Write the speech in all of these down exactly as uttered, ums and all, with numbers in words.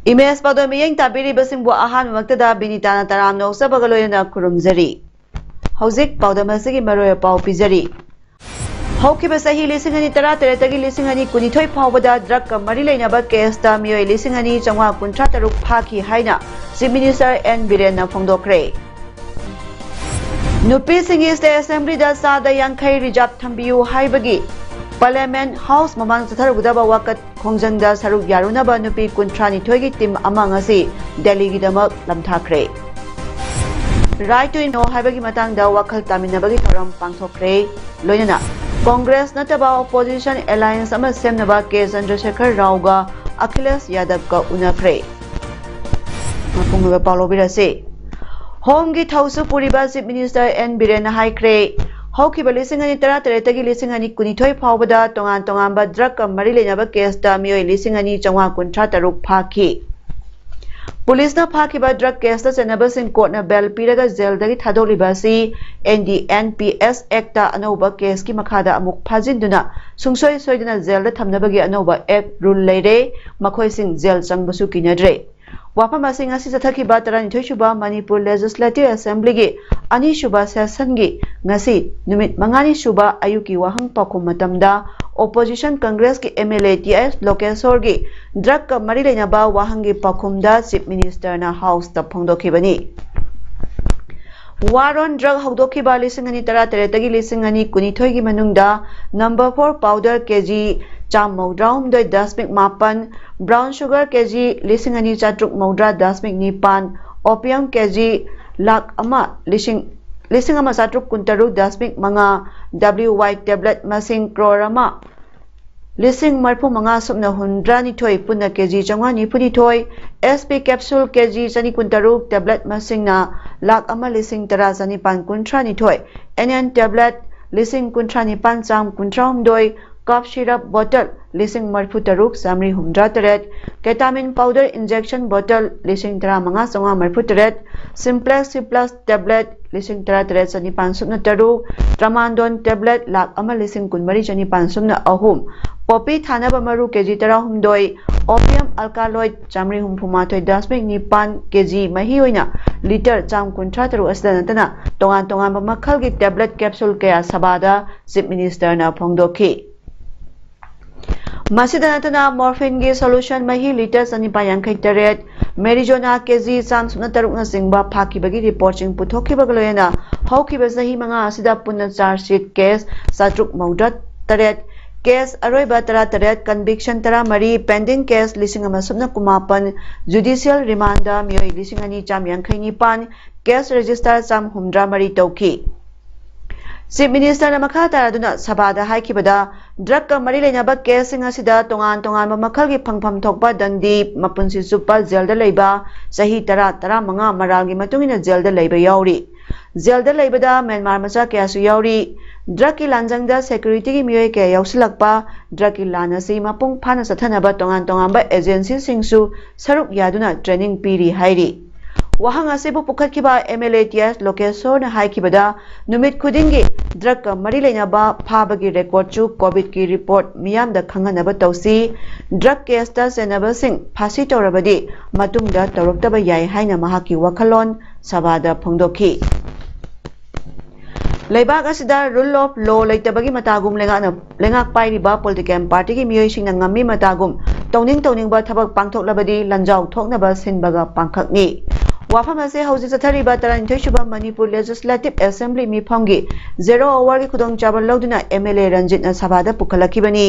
Image ꯄꯥꯎꯗꯝ ꯃꯤꯠꯌꯦꯡ ꯇꯥꯕꯤꯔꯤꯕꯁꯤꯡꯕꯨ ꯑꯍꯥꯟꯕꯃꯛꯇꯗ ꯕꯤꯅꯤꯇꯥꯅ ꯇꯔꯥꯝꯅ ꯑꯣꯛꯆꯕꯒ ꯂꯣꯏꯅꯅ ꯈꯨꯔꯨꯝꯖꯔꯤ꯫ ꯍꯧꯖꯤꯛ ꯄꯥꯎꯗꯝ ꯑꯁꯤꯒꯤ ꯃꯔꯣꯏ ꯄꯥꯎ ꯄꯤꯖꯔꯤ꯫ ꯍꯧꯈꯤꯕ ꯆꯍꯤ ꯂꯤꯁꯤꯡ ꯑꯅꯤ ꯇꯔꯥꯇꯔꯦꯠꯇꯒꯤ ꯂꯤꯁꯤꯡ ꯑꯅꯤ ꯀꯨꯟꯅꯤꯊꯣꯏ ꯐꯥꯎꯕꯗ ꯗ꯭ꯔꯒꯀ ꯃꯔꯤ ꯂꯩꯅꯕ ꯀꯦꯁꯇ ꯃꯤꯑꯣꯏ ꯂꯤꯁꯤꯡ ꯑꯅꯤ ꯆꯥꯝꯃꯉꯥ ꯀꯨꯟꯊ꯭ꯔꯥ ꯇꯔꯨꯛ ꯐꯥꯈꯤ ꯍꯥꯏꯅ ꯆꯤꯐ ꯃꯤꯅꯤꯁꯇꯔ ꯑꯦꯟ ꯕꯤꯔꯦꯟꯅ ꯐꯣꯡꯗꯣꯛꯈ꯭ꯔꯦ꯫ ꯅꯨꯄꯤꯁꯤꯡꯒꯤ ꯁ꯭ꯇꯦꯠ ꯑꯦꯁꯦꯝꯕ꯭ꯂꯤꯗ ꯆꯥꯗ ꯌꯥꯡꯈꯩ ꯔꯤꯖꯥꯔꯚ ꯊꯝꯕꯤꯌꯨ ꯍꯥꯏꯕꯒꯤ ꯄꯥꯔꯂꯤꯌꯥꯃꯦꯟꯠ ꯍꯥꯎꯁ ꯃꯃꯥꯡ ꯆꯠꯊꯔꯨꯒꯗꯕ ꯋꯥꯀꯠ ꯈꯣꯡꯖꯪꯗ ꯁꯔꯨꯛ ꯌꯥꯔꯨꯅꯕ ꯅꯨꯄꯤ ꯀꯨꯟꯊ꯭ꯔꯥ ꯅꯤꯊꯣꯏꯒꯤ ꯇꯤꯝ ꯑꯃ ꯉꯁꯤ ꯗꯦꯜꯂꯤꯒꯤꯗꯃꯛ ꯂꯝꯊꯥꯈ꯭ꯔꯦ꯫ Right to Know ꯍꯥꯏꯕꯒꯤ ꯃꯇꯥꯡꯗ ꯋꯥꯈꯜ ꯇꯥꯃꯤꯟꯅꯕꯒꯤ ꯊꯧꯔꯝ ꯄꯥꯡꯊꯣꯛꯈ꯭ꯔꯦ꯫ ꯂꯣꯏꯅꯅ ꯀꯣꯡꯒ꯭ꯔꯦꯁ ꯅꯠꯇꯕ ꯑꯣꯄꯣꯖꯤꯁꯟ ꯑꯦꯂꯥꯌꯟꯁ ꯑꯃ ꯁꯦꯝꯅꯕ ꯀꯦ ꯆꯟꯗ꯭ꯔꯁꯦꯈꯔ ꯔꯥꯎꯒ ꯑꯈꯤꯂꯦꯁ ꯌꯥꯗꯕꯀ ꯎꯅꯈ꯭ꯔꯦ꯫ ꯃꯄꯨꯡ ꯑꯣꯏꯕ ꯄꯥꯎ ꯂꯧꯕꯤꯔꯁꯤ꯫ ꯍꯣꯝꯒꯤ ꯊꯧꯁꯨ ꯄꯨꯔꯤꯕ ꯆꯤꯐ ꯃꯤꯅꯤꯁꯇꯔ ꯑꯦꯟ ꯕꯤꯔꯦꯟꯅ ꯍꯥꯏꯈ꯭ꯔꯦ, ꯍꯧꯈꯤꯕ ꯂꯤꯁꯤꯡ ꯑꯅꯤ ꯇꯔꯥꯇꯔꯦꯠꯇꯒꯤ ꯂꯤꯁꯤꯡ ꯑꯅꯤ ꯀꯨꯟꯅꯤꯊꯣꯏ ꯐꯥꯎꯕꯗ ꯇꯣꯉꯥꯟ ꯇꯣꯉꯥꯟꯕ ꯗ꯭ꯔꯒꯀ ꯃꯔꯤ ꯂꯩꯅꯕ ꯀꯦꯁꯇ ꯃꯤꯑꯣꯏ ꯂꯤꯁꯤꯡ ꯑꯅꯤ ꯆꯥꯝꯃꯉꯥ ꯀꯨꯟꯊ꯭ꯔꯥ ꯇꯔꯨꯛ ꯐꯥꯈꯤ꯫ ꯄꯨꯂꯤꯁꯅ ꯐꯥꯈꯤꯕ ꯗ꯭ꯔꯒ ꯀꯦꯁꯇ ꯆꯩꯅꯕꯁꯤꯡ ꯀꯣꯔꯠꯅ ꯕꯦꯜ ꯄꯤꯔꯒ ꯖꯦꯜꯗꯒꯤ ꯊꯥꯗꯣꯛꯂꯤꯕ ꯑꯁꯤ N D N P S act ꯑꯅꯧꯕ ꯀꯦꯁꯀꯤ ꯃꯈꯥꯗ ꯑꯃꯨꯛ ꯐꯥꯖꯤꯟꯗꯨꯅ ꯁꯨꯡꯁꯣꯏ ꯁꯣꯏꯗꯅ ꯖꯦꯜꯗ ꯊꯝꯅꯕꯒꯤ ꯑꯅꯧꯕ ꯑꯦꯛ ꯔꯨꯜ ꯂꯩꯔꯦ꯫ ꯃꯈꯣꯏꯁꯤꯡ ꯖꯦꯜ ꯆꯪꯕꯁꯨ ꯀꯤꯅꯗ꯭ꯔꯦ꯫ ꯋꯥꯐꯝ ꯑꯁꯤ ꯉꯁꯤ ꯆꯠꯊꯈꯤꯕ ꯇꯔꯥꯅꯤꯊꯣꯏ ꯁꯨꯕ ꯃꯅꯤꯄꯨꯔ ꯂꯦꯖꯤꯁꯂꯦꯇꯤꯚ ꯑꯦꯁꯦꯝꯕ꯭ꯂꯤꯒꯤ ꯑꯅꯤꯁꯨꯕ ꯁꯦꯁꯟꯒꯤ ꯉꯁꯤ ꯅꯨꯃꯤꯠ ꯃꯉꯥꯅꯤ ꯁꯨꯕ ꯑꯌꯨꯛꯀꯤ ꯋꯥꯍꯪ ꯄꯥꯎꯈꯨꯝ ꯃꯇꯝꯗ ꯑꯣꯄꯣꯖꯤꯁꯟ ꯀꯪꯒ꯭ꯔꯦꯁꯀꯤ M L A T S ꯂꯣꯀꯦꯁꯣꯔꯒꯤ ꯗ꯭ꯔꯒꯀ ꯃꯔꯤ ꯂꯩꯅꯕ ꯋꯥꯍꯪꯒꯤ ꯄꯥꯎꯈꯨꯝꯗ ꯆꯤꯐ ꯃꯤꯅꯤꯁꯇꯔꯅ ꯍꯥꯎꯁꯇ ꯐꯣꯡꯗꯣꯛꯈꯤꯕꯅꯤ꯫ War on Drug ꯍꯧꯗꯣꯛꯈꯤꯕ ꯂꯤꯁꯤꯡ ꯑꯅꯤ ꯇꯔꯥꯇꯔꯦꯠꯇꯒꯤ ꯂꯤꯁꯤꯡ ꯑꯅꯤ ꯀꯨꯟꯅꯤꯊꯣꯏꯒꯤ ꯃꯅꯨꯡꯗ number four powder ꯀꯦ ꯖꯤ ꯆꯥꯝꯃ ꯃꯧꯗ꯭ꯔꯥꯍꯨꯝꯗꯣꯏ ꯗꯁꯃꯤꯛ ꯃꯥꯄꯟ, brown sugar ꯀꯦ ꯖꯤ ꯂꯤꯁꯤꯡ ꯑꯅꯤ ꯆꯥꯇ꯭ꯔꯨꯛ ꯃꯧꯗ꯭ꯔꯥ ꯗꯁꯃꯤꯛ ꯅꯤꯄꯥꯟ, opium ꯀꯦ ꯖꯤ ꯂꯥꯈ ꯑꯃ ꯂꯤꯁꯤꯡ, ꯂꯤꯁꯤꯡ ꯑꯃ ꯆꯥꯇ꯭ꯔꯨꯛ ꯀꯨꯟꯇꯔꯨꯛ ꯗꯁꯃꯤꯛ ꯃꯉꯥ, W Y tablet ꯃꯁꯤꯡ ꯀ꯭ꯔꯣꯔ ꯑꯃ, ꯂꯤꯁꯤꯡ ꯃꯔꯤꯐꯨ ꯃꯉꯥ ꯁꯨꯞꯅ ꯍꯨꯝꯗ꯭ꯔꯥꯅꯤꯊꯣꯏ, ꯄꯨꯟꯅ ꯀꯦꯖꯤ ꯆꯥꯝꯃꯉꯥ ꯅꯤꯐꯨꯅꯤꯊꯣꯏ, ꯑꯦꯁ ꯄꯤ ꯀꯦꯞꯁꯨꯜ ꯀꯦꯖꯤ ꯆꯅꯤ ꯀꯨꯟꯇꯔꯨꯛ, ꯇꯦꯕ꯭ꯂꯦꯠ ꯃꯁꯤꯡꯅ ꯂꯥꯈ ꯑꯃ ꯂꯤꯁꯤꯡ ꯇꯔꯥ ꯆꯅꯤꯄꯥꯟ ꯀꯨꯟꯊ꯭ꯔꯥꯅꯤꯊꯣꯏ, ꯑꯦꯟ ꯑꯦꯟ ꯇꯦꯕ꯭ꯂꯦꯠ ꯂꯤꯁꯤꯡ ꯀꯨꯟꯊ꯭ꯔꯥ ꯅꯤꯄꯥꯟ ꯆꯥꯝ ꯀꯨꯟꯊ꯭ꯔꯥ ꯍꯨꯝꯗꯣꯏ, ꯀꯥꯐ ꯁꯤꯔꯞ ꯕꯣꯇꯜ ꯂꯤꯁꯤꯡ ꯃꯔꯤꯐꯨ ꯇꯔꯨꯛ ꯆꯥꯝꯃꯔꯤ ꯍꯨꯝꯗ꯭ꯔꯥ ꯇꯔꯦꯠ, ꯀꯦꯇꯥꯃꯤꯟ ꯄꯥꯎꯗꯔ ꯏꯟꯖꯦꯛꯁꯟ ꯕꯣꯇꯜ ꯂꯤꯁꯤꯡ ꯇꯔꯥꯃꯉꯥ ꯆꯥꯝꯃꯉꯥ ꯃꯔꯤꯐꯨ ꯇꯔꯦꯠ, ꯁꯤꯝꯄ꯭ꯂꯦꯛꯁ ꯁꯤ ꯄ꯭ꯂꯁ ꯇꯦꯕ꯭ꯂꯦꯠ ꯂꯤꯁꯤꯡ ꯇꯔꯥ ꯇꯔꯦꯠ ꯆꯅꯤꯄꯥꯟ ꯁꯨꯞꯅ ꯇꯔꯨꯛ, ꯇ꯭ꯔꯥꯃꯥꯗꯣꯜ ꯇꯦꯕ꯭ꯂꯦꯠ ꯂꯥꯈ ꯑꯃ ꯂꯤꯁꯤꯡ ꯀꯨꯟꯃꯔꯤ ꯆꯅꯤꯄꯥꯟ ꯁꯨꯞꯅ ꯑꯍꯨꯝ, ꯄꯣꯄꯤ ꯊꯥꯅꯕ ꯃꯔꯨ ꯀꯦꯖꯤ ꯇꯔꯥꯍꯨꯝꯗꯣꯏ, ꯑꯣꯄꯤꯌꯝ ꯑꯜꯀꯥꯂꯣꯏꯗ ꯆꯥꯝꯃꯔꯤ ꯍꯨꯝꯐꯨ ꯃꯥꯊꯣꯏ ꯗꯁꯃꯤꯛ ꯅꯤꯄꯥꯟ ꯀꯦꯖꯤ ꯃꯍꯤ ꯑꯣꯏꯅ ꯂꯤꯇꯔ ꯆꯥꯝ ꯀꯨꯟꯊ꯭ꯔꯥ ꯇꯔꯨꯛ ꯑꯁꯤꯗ ꯅꯠꯇꯅ ꯇꯣꯉꯥꯟ ꯇꯣꯉꯥꯟꯕ ꯃꯈꯜꯒꯤ ꯇꯦꯕ꯭ꯂꯦꯠ ꯀꯦꯞꯁꯨꯜ ꯀꯌꯥ ꯁꯚꯥꯗ ꯆꯤꯐ ꯃꯤꯅꯤꯁꯇꯔꯅ ꯐꯣꯡꯗꯣꯛꯈꯤ꯫ ꯃꯁꯤꯗ ꯅꯠꯇꯅ ꯃꯣꯔꯐꯤꯟꯒꯤ ꯁꯣꯂꯨꯁꯟ ꯃꯍꯤ ꯂꯤꯇꯔ ꯆꯅꯤꯄꯥꯟ ꯌꯥꯡꯈꯩ ꯇꯔꯦꯠ, ꯃꯦꯔꯤꯖꯣꯅꯥ ꯀꯦꯖꯤ ꯆꯥꯝ ꯁꯨꯞꯅ ꯇꯔꯨꯛꯅꯆꯤꯡꯕ ꯐꯥꯈꯤꯕꯒꯤ ꯔꯤꯄꯣꯔꯠꯁꯤꯡ ꯄꯨꯊꯣꯛꯈꯤꯕꯒ ꯂꯣꯏꯅꯅ ꯍꯧꯈꯤꯕ ꯆꯍꯤ ꯃꯉꯥ ꯑꯁꯤꯗ ꯄꯨꯟꯅ ꯆꯥꯔꯖ ꯁꯤꯠ ꯀꯦꯁ ꯆꯥꯇ꯭ꯔꯨꯛ ꯃꯧꯗ꯭ꯔꯥ ꯇꯔꯦꯠ, ꯀꯦꯁ ꯑꯔꯣꯏꯕ ꯇꯔꯥ ꯇꯔꯦꯠ, ꯀꯟꯚꯤꯛꯁꯟ ꯇꯔꯥ ꯃꯔꯤ, ꯄꯦꯟꯗꯤꯡ ꯀꯦꯁ ꯂꯤꯁꯤꯡ ꯑꯃ ꯁꯨꯞꯅ ꯀꯨꯟꯃꯥꯄꯟ, ꯖꯨꯗꯤꯁꯤꯌꯦꯜ ꯔꯤꯃꯥꯟꯗ ꯃꯤꯑꯣꯏ ꯂꯤꯁꯤꯡ ꯑꯅꯤ ꯆꯥꯝ ꯌꯥꯡꯈꯩ ꯅꯤꯄꯥꯟ, ꯀꯦꯁ ꯔꯦꯖꯤꯁꯇꯔ ꯆꯥꯝ ꯍꯨꯝꯗ꯭ꯔꯥ ꯃꯔꯤ ꯇꯧꯈꯤ꯫ ꯆꯤꯐ ꯃꯤꯅꯤꯁꯇꯔꯅ ꯃꯈꯥ ꯇꯥꯔꯗꯨꯅ ꯁꯚꯥꯗ ꯍꯥꯏꯈꯤꯕꯗ, ꯗ꯭ꯔꯒꯀ ꯃꯔꯤ ꯂꯩꯅꯕ ꯀꯦꯁꯁꯤꯡ ꯑꯁꯤꯗ ꯇꯣꯉꯥꯟ ꯇꯣꯉꯥꯟꯕ ꯃꯈꯜꯒꯤ ꯐꯪꯐꯝ ꯊꯣꯛꯄ ꯗꯟꯗꯤ, ꯃꯄꯨꯟꯁꯤ ꯆꯨꯞꯄ ꯖꯦꯜꯗ ꯂꯩꯕ, ꯆꯍꯤ ꯇꯔꯥ, ꯇꯔꯥꯃꯉꯥ ꯃꯔꯥꯜꯒꯤ ꯃꯇꯨꯡ ꯏꯟꯅ ꯖꯦꯜꯗ ꯂꯩꯕ ꯌꯥꯎꯔꯤ꯫ ꯖꯦꯜꯗ ꯂꯩꯕꯗ ꯃ꯭ꯌꯥꯟꯃꯥꯔ ꯃꯆꯥ ꯀꯌꯥꯁꯨ ꯌꯥꯎꯔꯤ꯫ ꯗ꯭ꯔꯒꯀꯤ ꯂꯥꯟꯖꯪꯗ ꯁꯦꯀ꯭ꯌꯨꯔꯤꯇꯤꯒꯤ ꯃꯤꯑꯣꯏ ꯀꯌꯥ ꯌꯥꯎꯁꯤꯜꯂꯛꯄ, ꯗ꯭ꯔꯒꯀꯤ ꯂꯥꯟ ꯑꯁꯤ ꯃꯄꯨꯡ ꯐꯥꯅ ꯆꯠꯊꯅꯕ ꯇꯣꯉꯥꯟ ꯇꯣꯉꯥꯟꯕ ꯑꯦꯖꯦꯟꯁꯤꯁꯤꯡꯁꯨ ꯁꯔꯨꯛ ꯌꯥꯗꯨꯅ ꯇ꯭ꯔꯦꯅꯤꯡ ꯄꯤꯔꯤ ꯍꯥꯏꯔꯤ꯫ ꯋꯥꯍꯪ ꯑꯁꯤꯕꯨ ꯄꯨꯈꯠꯈꯤꯕ ꯑꯦꯝ ꯑꯦꯜ ꯑꯦ ꯇꯤ ꯑꯦꯁ ꯂꯣꯀꯦꯁꯣꯔꯅ ꯍꯥꯏꯈꯤꯕꯗ, ꯅꯨꯃꯤꯠ ꯈꯨꯗꯤꯡꯒꯤ ꯗ꯭ꯔꯒꯀ ꯃꯔꯤ ꯂꯩꯅꯕ ꯐꯥꯕꯒꯤ ꯔꯦꯀꯣꯔꯗꯁꯨ ꯀꯣꯚꯤꯗꯀꯤ ꯔꯤꯄꯣꯔꯠ ꯃꯤꯌꯥꯝꯗ ꯈꯪꯍꯟꯅꯕ ꯇꯧꯁꯤ꯫ ꯗ꯭ꯔꯒ ꯀꯦꯁꯇ ꯆꯦꯟꯅꯕꯁꯤꯡ ꯐꯥꯁꯤ ꯇꯧꯔꯕꯗꯤ ꯃꯇꯨꯡꯗ ꯇꯧꯔꯛꯇꯕ ꯌꯥꯏ ꯍꯥꯏꯅ ꯃꯍꯥꯛꯀꯤ ꯋꯥꯈꯜꯂꯣꯟ ꯁꯚꯥꯗ ꯐꯣꯡꯗꯣꯛꯈꯤ꯫ ꯂꯩꯕꯥꯛ ꯑꯁꯤꯗ ꯔꯨꯜ ꯑꯣꯐ ꯂꯣ ꯂꯩꯇꯕꯒꯤ ꯃꯇꯥꯒꯨꯝ ꯂꯩꯉꯥꯛꯅ, ꯂꯩꯉꯥꯛ ꯄꯥꯏꯔꯤꯕ ꯄꯣꯂꯤꯇꯤꯀꯦꯜ ꯄꯥꯔꯇꯤꯒꯤ ꯃꯤꯑꯣꯏꯁꯤꯡꯅ ꯉꯝꯃꯤ ꯃꯇꯥꯒꯨꯝ ꯇꯧꯅꯤꯡ ꯇꯧꯅꯤꯡꯕ ꯊꯕꯛ ꯄꯥꯡꯊꯣꯛꯂꯕꯗꯤ ꯂꯟꯖꯥꯎ ꯊꯣꯛꯅꯕ ꯁꯤꯟꯕꯒ ꯄꯥꯡꯈꯛꯅꯤ꯫ ꯋꯥꯐꯝ ꯑꯁꯤ ꯍꯧꯖꯤꯛ ꯆꯠꯊꯔꯤꯕ ꯇꯔꯥꯅꯤꯊꯣꯏ ꯁꯨꯕ ꯃꯅꯤꯄꯨꯔ ꯂꯦꯖꯤꯁꯂꯦꯇꯤꯚ ꯑꯦꯁꯦꯝꯕ꯭ꯂꯤ ꯃꯤꯐꯝꯒꯤ ꯖꯦꯔꯣ ꯑꯋꯥꯔꯒꯤ ꯈꯨꯗꯣꯡꯆꯥꯕ ꯂꯧꯗꯨꯅ ꯑꯦꯝ ꯑꯦꯜ ꯑꯦ ꯔꯟꯖꯤꯠꯅ ꯁꯚꯥꯗ ꯄꯨꯈꯠꯂꯛꯈꯤꯕꯅꯤ꯫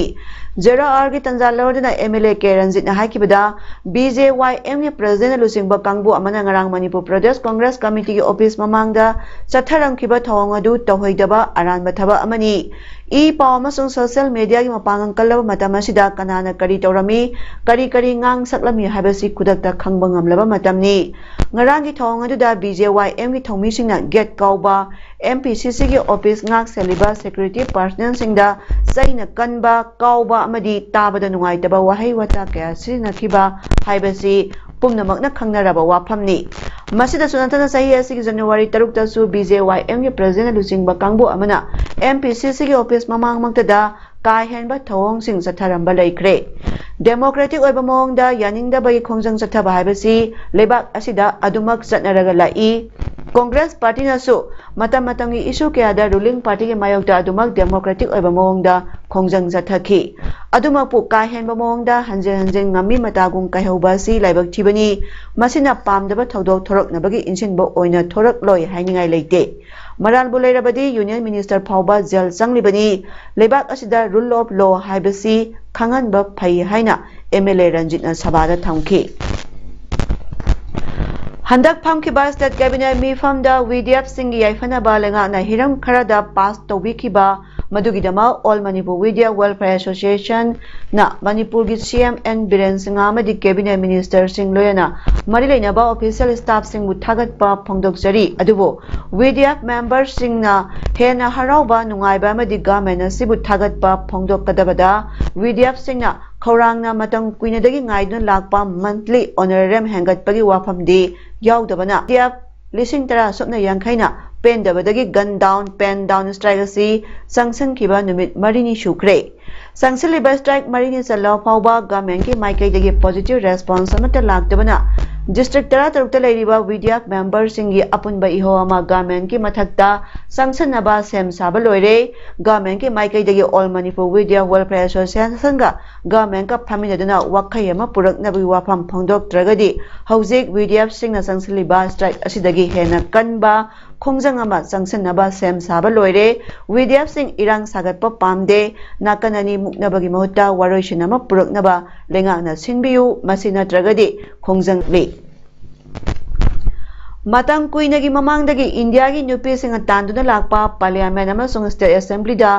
ꯖꯦꯔꯣ ꯑꯋꯥꯔꯒꯤ ꯇꯥꯟꯖꯥ ꯂꯧꯔꯗꯨꯅ ꯑꯦꯝ ꯑꯦꯜ ꯑꯦ ꯀꯦ ꯔꯟꯖꯤꯠꯅ ꯍꯥꯏꯈꯤꯕꯗ, ꯕꯤ ꯖꯦ ꯋꯥꯏ ꯑꯦꯝꯒꯤ ꯄ꯭ꯔꯦꯁꯤꯗꯦꯟꯠ ꯂꯨꯆꯤꯡꯕ ꯀꯥꯡꯕꯨ ꯑꯃꯅ ꯉꯔꯥꯡ ꯃꯅꯤꯄꯨꯔ ꯄ꯭ꯔꯗꯦꯁ ꯀꯪꯒ꯭ꯔꯦꯁ ꯀꯃꯤꯇꯤꯒꯤ ꯑꯣꯐꯤꯁ ꯃꯃꯥꯡꯗ ꯆꯠꯊꯔꯝꯈꯤꯕ ꯊꯧꯑꯣꯡ ꯑꯗꯨ ꯇꯧꯍꯩꯗꯕ ꯑꯔꯥꯟꯕ ꯊꯕꯛ ꯑꯃꯅꯤ꯫ ꯏ ꯄꯥꯎ ꯑꯃꯁꯨꯡ ꯁꯣꯁꯤꯌꯦꯜ ꯃꯦꯗꯤꯌꯥꯒꯤ ꯃꯄꯥꯡꯒꯜ ꯀꯜꯂꯕ ꯃꯇꯝ ꯑꯁꯤꯗ ꯀꯅꯥꯅ ꯀꯔꯤ ꯇꯧꯔꯝꯃꯤ, ꯀꯔꯤ ꯀꯔꯤ ꯉꯥꯡ ꯁꯛꯂꯝꯃꯤ ꯍꯥꯏꯕꯁꯤ ꯈꯨꯗꯛꯇ ꯈꯪꯕ ꯉꯝꯂꯕ ꯃꯇꯝꯅꯤ꯫ ꯉꯔꯥꯡꯒꯤ ꯊꯧꯑꯣꯡ ꯑꯗꯨꯗ ꯕꯤ ꯖꯦ ꯋꯥꯏ ꯑꯦꯝꯒꯤ ꯊꯧꯃꯤꯁꯤꯡꯅ ꯒꯦꯠ ꯀꯥꯎꯕ, ꯑꯦꯝ ꯄꯤ ꯁꯤ ꯁꯤꯒꯤ ꯑꯣꯐꯤꯁ ꯉꯥꯛ ꯁꯦꯜꯂꯤꯕ ꯁꯦꯀ꯭ꯌꯨꯔꯤꯇꯤ ꯄꯥꯔꯁꯅꯦꯜꯁꯤꯡꯗ ꯆꯩꯅ ꯀꯟꯕ, ꯀꯥꯎꯕ ꯑꯃꯗꯤ ꯇꯥꯕꯗ ꯅꯨꯡꯉꯥꯏꯇꯕ ꯋꯥꯍꯩ ꯋꯥꯇꯥ ꯀꯌꯥ ꯁꯤꯖꯤꯟꯅꯈꯤꯕ ꯍꯥꯏꯕꯁꯤ ꯄꯨꯝꯅꯃꯛꯅ ꯈꯪꯅꯔꯕ ꯋꯥꯐꯝꯅꯤ꯫ ꯃꯁꯤꯗꯁꯨ ꯅꯠꯇꯅ ꯆꯍꯤ ꯑꯁꯤꯒꯤ ꯖꯅꯋꯥꯔꯤ ꯇꯔꯨꯛꯇꯁꯨ ꯕꯤ ꯖꯦ ꯋꯥꯏ ꯑꯦꯝꯒꯤ ꯄ꯭ꯔꯁꯤꯗꯦꯟꯅ ꯂꯨꯆꯤꯡꯕ ꯀꯥꯡꯕꯨ ꯑꯃꯅ ꯑꯦꯝ ꯄꯤ ꯁꯤ ꯁꯤꯒꯤ ꯑꯣꯐꯤꯁ ꯃꯃꯥꯡꯃꯛꯇꯗ ꯀꯥ ꯍꯦꯟꯕ ꯊꯧꯑꯣꯡꯁꯤꯡ ꯆꯠꯊꯔꯝꯕ ꯂꯩꯈ꯭ꯔꯦ꯫ ꯗꯦꯃꯣꯀ꯭ꯔꯦꯇꯤꯛ ꯑꯣꯏꯕ ꯃꯑꯣꯡꯗ ꯌꯥꯅꯤꯡꯗꯕꯒꯤ ꯈꯣꯡꯖꯪ ꯆꯠꯊꯕ ꯍꯥꯏꯕꯁꯤ ꯂꯩꯕꯥꯛ ꯑꯁꯤꯗ ꯑꯗꯨꯃꯛ ꯆꯠꯅꯔꯒ ꯂꯥꯛꯏ꯫ ꯀꯣꯡꯒ꯭ꯔꯦꯁ ꯄꯥꯔꯇꯤꯅꯁꯨ ꯃꯇꯝ ꯃꯇꯝꯒꯤ ꯏꯁꯨ ꯀꯌꯥꯗ ꯔꯨꯂꯤꯡ ꯄꯥꯔꯇꯤꯒꯤ ꯃꯥꯌꯣꯛꯇ ꯑꯗꯨꯃꯛ ꯗꯦꯃꯣꯀ꯭ꯔꯦꯇꯤꯛ ꯑꯣꯏꯕ ꯃꯑꯣꯡꯗ ꯈꯣꯡꯖꯪ ꯆꯠꯊꯈꯤ꯫ ꯑꯗꯨꯃꯛꯄꯨ ꯀꯥ ꯍꯦꯟꯕ ꯃꯑꯣꯡꯗ ꯍꯟꯖꯤꯟ ꯍꯟꯖꯤꯟ ꯉꯝꯃꯤ ꯃꯇꯥꯒꯨꯝ ꯀꯥꯏꯍꯧꯕ ꯑꯁꯤ ꯂꯥꯏꯕꯛ ꯊꯤꯕꯅꯤ꯫ ꯃꯁꯤꯅ ꯄꯥꯝꯗꯕ ꯊꯧꯗꯣꯛ ꯊꯣꯔꯛꯅꯕꯒꯤ ꯏꯟꯁꯤꯟꯕ ꯑꯣꯏꯅ ꯊꯣꯔꯛꯂꯣꯏ ꯍꯥꯏꯅꯤꯡꯉꯥꯏ ꯂꯩꯇꯦ꯫ ꯃꯔꯥꯜꯕꯨ ꯂꯩꯔꯕꯗꯤ ꯌꯨꯅꯤꯌꯟ ꯃꯤꯅꯤꯁꯇꯔ ꯐꯥꯎꯕ ꯖꯦꯜ ꯆꯪꯂꯤꯕꯅꯤ꯫ ꯂꯩꯕꯥꯛ ꯑꯁꯤꯗ ꯔꯨꯜ ꯑꯣꯐ ꯂꯣ ꯍꯥꯏꯕꯁꯤ ꯈꯪꯍꯟꯕ ꯐꯩ ꯍꯥꯏꯅ ꯑꯦꯝ ꯑꯦꯜ ꯑꯦ ꯔꯟꯖꯤꯠꯅ ꯁꯚꯥꯗ ꯊꯝꯈꯤ꯫ ꯍꯟꯗꯛ ꯐꯝꯈꯤꯕ ꯁ꯭ꯇꯦꯠ ꯀꯦꯕꯤꯅꯦꯠ ꯃꯤꯐꯝꯗ ꯋꯤ ꯗꯤ ꯑꯦꯐꯁꯤꯡꯒꯤ ꯌꯥꯏꯐꯅꯕ ꯂꯩꯉꯥꯛꯅ ꯍꯤꯔꯝ ꯈꯔꯗ ꯄꯥꯁ ꯇꯧꯕꯤꯈꯤꯕ, ꯃꯗꯨꯒꯤꯗꯃꯛ all Manipur V D F welfare ꯑꯦꯁꯣꯁꯤꯌꯦꯁꯟꯅ ꯃꯅꯤꯄꯨꯔꯒꯤ C M and Biren Singh ꯑꯃꯗꯤ ꯀꯦꯕꯤꯅꯦꯠ ꯃꯤꯅꯤꯁꯇꯔꯁꯤꯡ ꯂꯣꯏꯅꯅ ꯃꯔꯤ ꯂꯩꯅꯕ ꯑꯣꯐꯤꯁꯤꯌꯦꯜ ꯁ꯭ꯇꯥꯐꯁꯤꯡꯕꯨ ꯊꯥꯒꯠꯄ ꯐꯣꯡꯗꯣꯛꯆꯔꯤ꯫ ꯑꯗꯨꯕꯨ ꯋꯤ ꯗꯤ ꯑꯦꯐ ꯃꯦꯝꯕꯔꯁꯤꯡꯅ ꯍꯦꯟꯅ ꯍꯔꯥꯎꯕ, ꯅꯨꯡꯉꯥꯏꯕ ꯑꯃꯗꯤ ꯒꯚꯔꯟꯃꯦꯟ ꯑꯁꯤꯕꯨ ꯊꯥꯒꯠꯄ ꯐꯣꯡꯗꯣꯛꯀꯗꯕꯗ ꯋꯤ ꯗꯤ ꯑꯦꯐꯁꯤꯡꯅ ꯈꯧꯔꯥꯡꯅ ꯃꯇꯝ ꯀꯨꯏꯅꯗꯒꯤ ꯉꯥꯏꯗꯨꯅ ꯂꯥꯛꯄ ꯃꯟꯊꯂꯤ ꯑꯣꯅꯔꯦꯔꯤꯌꯝ ꯍꯦꯟꯒꯠꯄꯒꯤ ꯋꯥꯐꯝꯗꯤ ꯌꯥꯎꯗꯕꯅ ꯋꯤ ꯗꯤ ꯑꯦꯐ ꯂꯤꯁꯤꯡ ꯇꯔꯥ ꯁꯨꯞꯅ ꯌꯥꯡꯈꯩꯅ ꯄꯦꯟꯗꯕꯗꯒꯤ gun down, pen down strike ꯑꯁꯤ ꯆꯪꯁꯤꯟꯈꯤꯕ ꯅꯨꯃꯤꯠ ꯃꯔꯤꯅꯤ ꯁꯨꯈ꯭ꯔꯦ꯫ ꯆꯪꯁꯤꯜꯂꯤꯕ ꯁ꯭ꯇ꯭ꯔꯥꯏꯛ ꯃꯔꯤꯅꯤ ꯆꯜꯂꯕ ꯐꯥꯎꯕ ꯒꯚꯔꯟꯃꯦꯟꯠꯀꯤ ꯃꯥꯏꯀꯩꯗꯒꯤ ꯄꯣꯖꯤꯇꯤꯚ ꯔꯦꯁꯄꯣꯟꯁ ꯑꯃꯠꯇ ꯂꯥꯛꯇꯕꯅ ꯗꯤꯁꯇ꯭ꯔꯤꯛ ꯇꯔꯥ ꯇꯔꯨꯛꯇ ꯂꯩꯔꯤꯕ ꯋꯤ ꯗꯤ ꯑꯦꯐ ꯃꯦꯝꯕꯔꯁꯤꯡꯒꯤ ꯑꯄꯨꯟꯕ ꯏꯍꯧ ꯑꯃ ꯒꯚꯔꯟꯃꯦꯟꯠꯀꯤ ꯃꯊꯛꯇ ꯆꯪꯁꯤꯟꯅꯕ ꯁꯦꯝ ꯁꯥꯕ ꯂꯣꯏꯔꯦ꯫ ꯒꯚꯔꯟꯃꯦꯟꯠꯀꯤ ꯃꯥꯏꯀꯩꯗꯒꯤ all Manipur V D F welfare ꯑꯦꯁꯣꯁꯤꯌꯦꯁꯟꯒ ꯒꯚꯔꯟꯃꯦꯟꯠꯀ ꯐꯝꯃꯤꯟꯅꯗꯨꯅ ꯋꯥꯈꯩ ꯑꯃ ꯄꯨꯔꯛꯅꯕꯒꯤ ꯋꯥꯐꯝ ꯐꯣꯡꯗꯣꯛꯇ꯭ꯔꯒꯗꯤ ꯍꯧꯖꯤꯛ ꯋꯤ ꯗꯤ ꯑꯦꯐꯁꯤꯡꯅ ꯆꯪꯁꯤꯜꯂꯤꯕ ꯁ꯭ꯇ꯭ꯔꯥꯏꯛ ꯑꯁꯤꯗꯒꯤ ꯍꯦꯟꯅ ꯀꯟꯕ ꯈꯣꯡꯖꯪ ꯑꯃ ꯆꯪꯁꯤꯟꯅꯕ ꯁꯦꯝ ꯁꯥꯕ ꯂꯣꯏꯔꯦ꯫ ꯋꯤ ꯗꯤ ꯑꯦꯐꯁꯤꯡ ꯏꯔꯥꯡ ꯁꯥꯒꯠꯄ ꯄꯥꯝꯗꯦ꯫ ꯅꯥꯀꯟ ꯑꯅꯤ ꯃꯨꯛꯅꯕꯒꯤ ꯃꯍꯨꯠꯇ ꯋꯥꯔꯣꯏꯁꯤꯟ ꯑꯃ ꯄꯨꯔꯛꯅꯕ ꯂꯩꯉꯥꯛꯅ ꯁꯤꯟꯕꯤꯌꯨ꯫ ꯃꯁꯤ ꯅꯠꯇ꯭ꯔꯒꯗꯤ ꯈꯣꯡꯖꯪ ꯂꯤ꯫ ꯃꯇꯝ ꯀꯨꯏꯅꯒꯤ ꯃꯃꯥꯡꯗꯒꯤ ꯏꯟꯗꯤꯌꯥꯒꯤ ꯅꯨꯄꯤꯁꯤꯡꯅ ꯇꯥꯟꯗꯨꯅ ꯂꯥꯛꯄ ꯄꯥꯔꯂꯤꯌꯥꯃꯦꯟ ꯑꯃꯁꯨꯡ ꯁ꯭ꯇꯦꯠ ꯑꯦꯁꯦꯝꯕ꯭ꯂꯤꯗ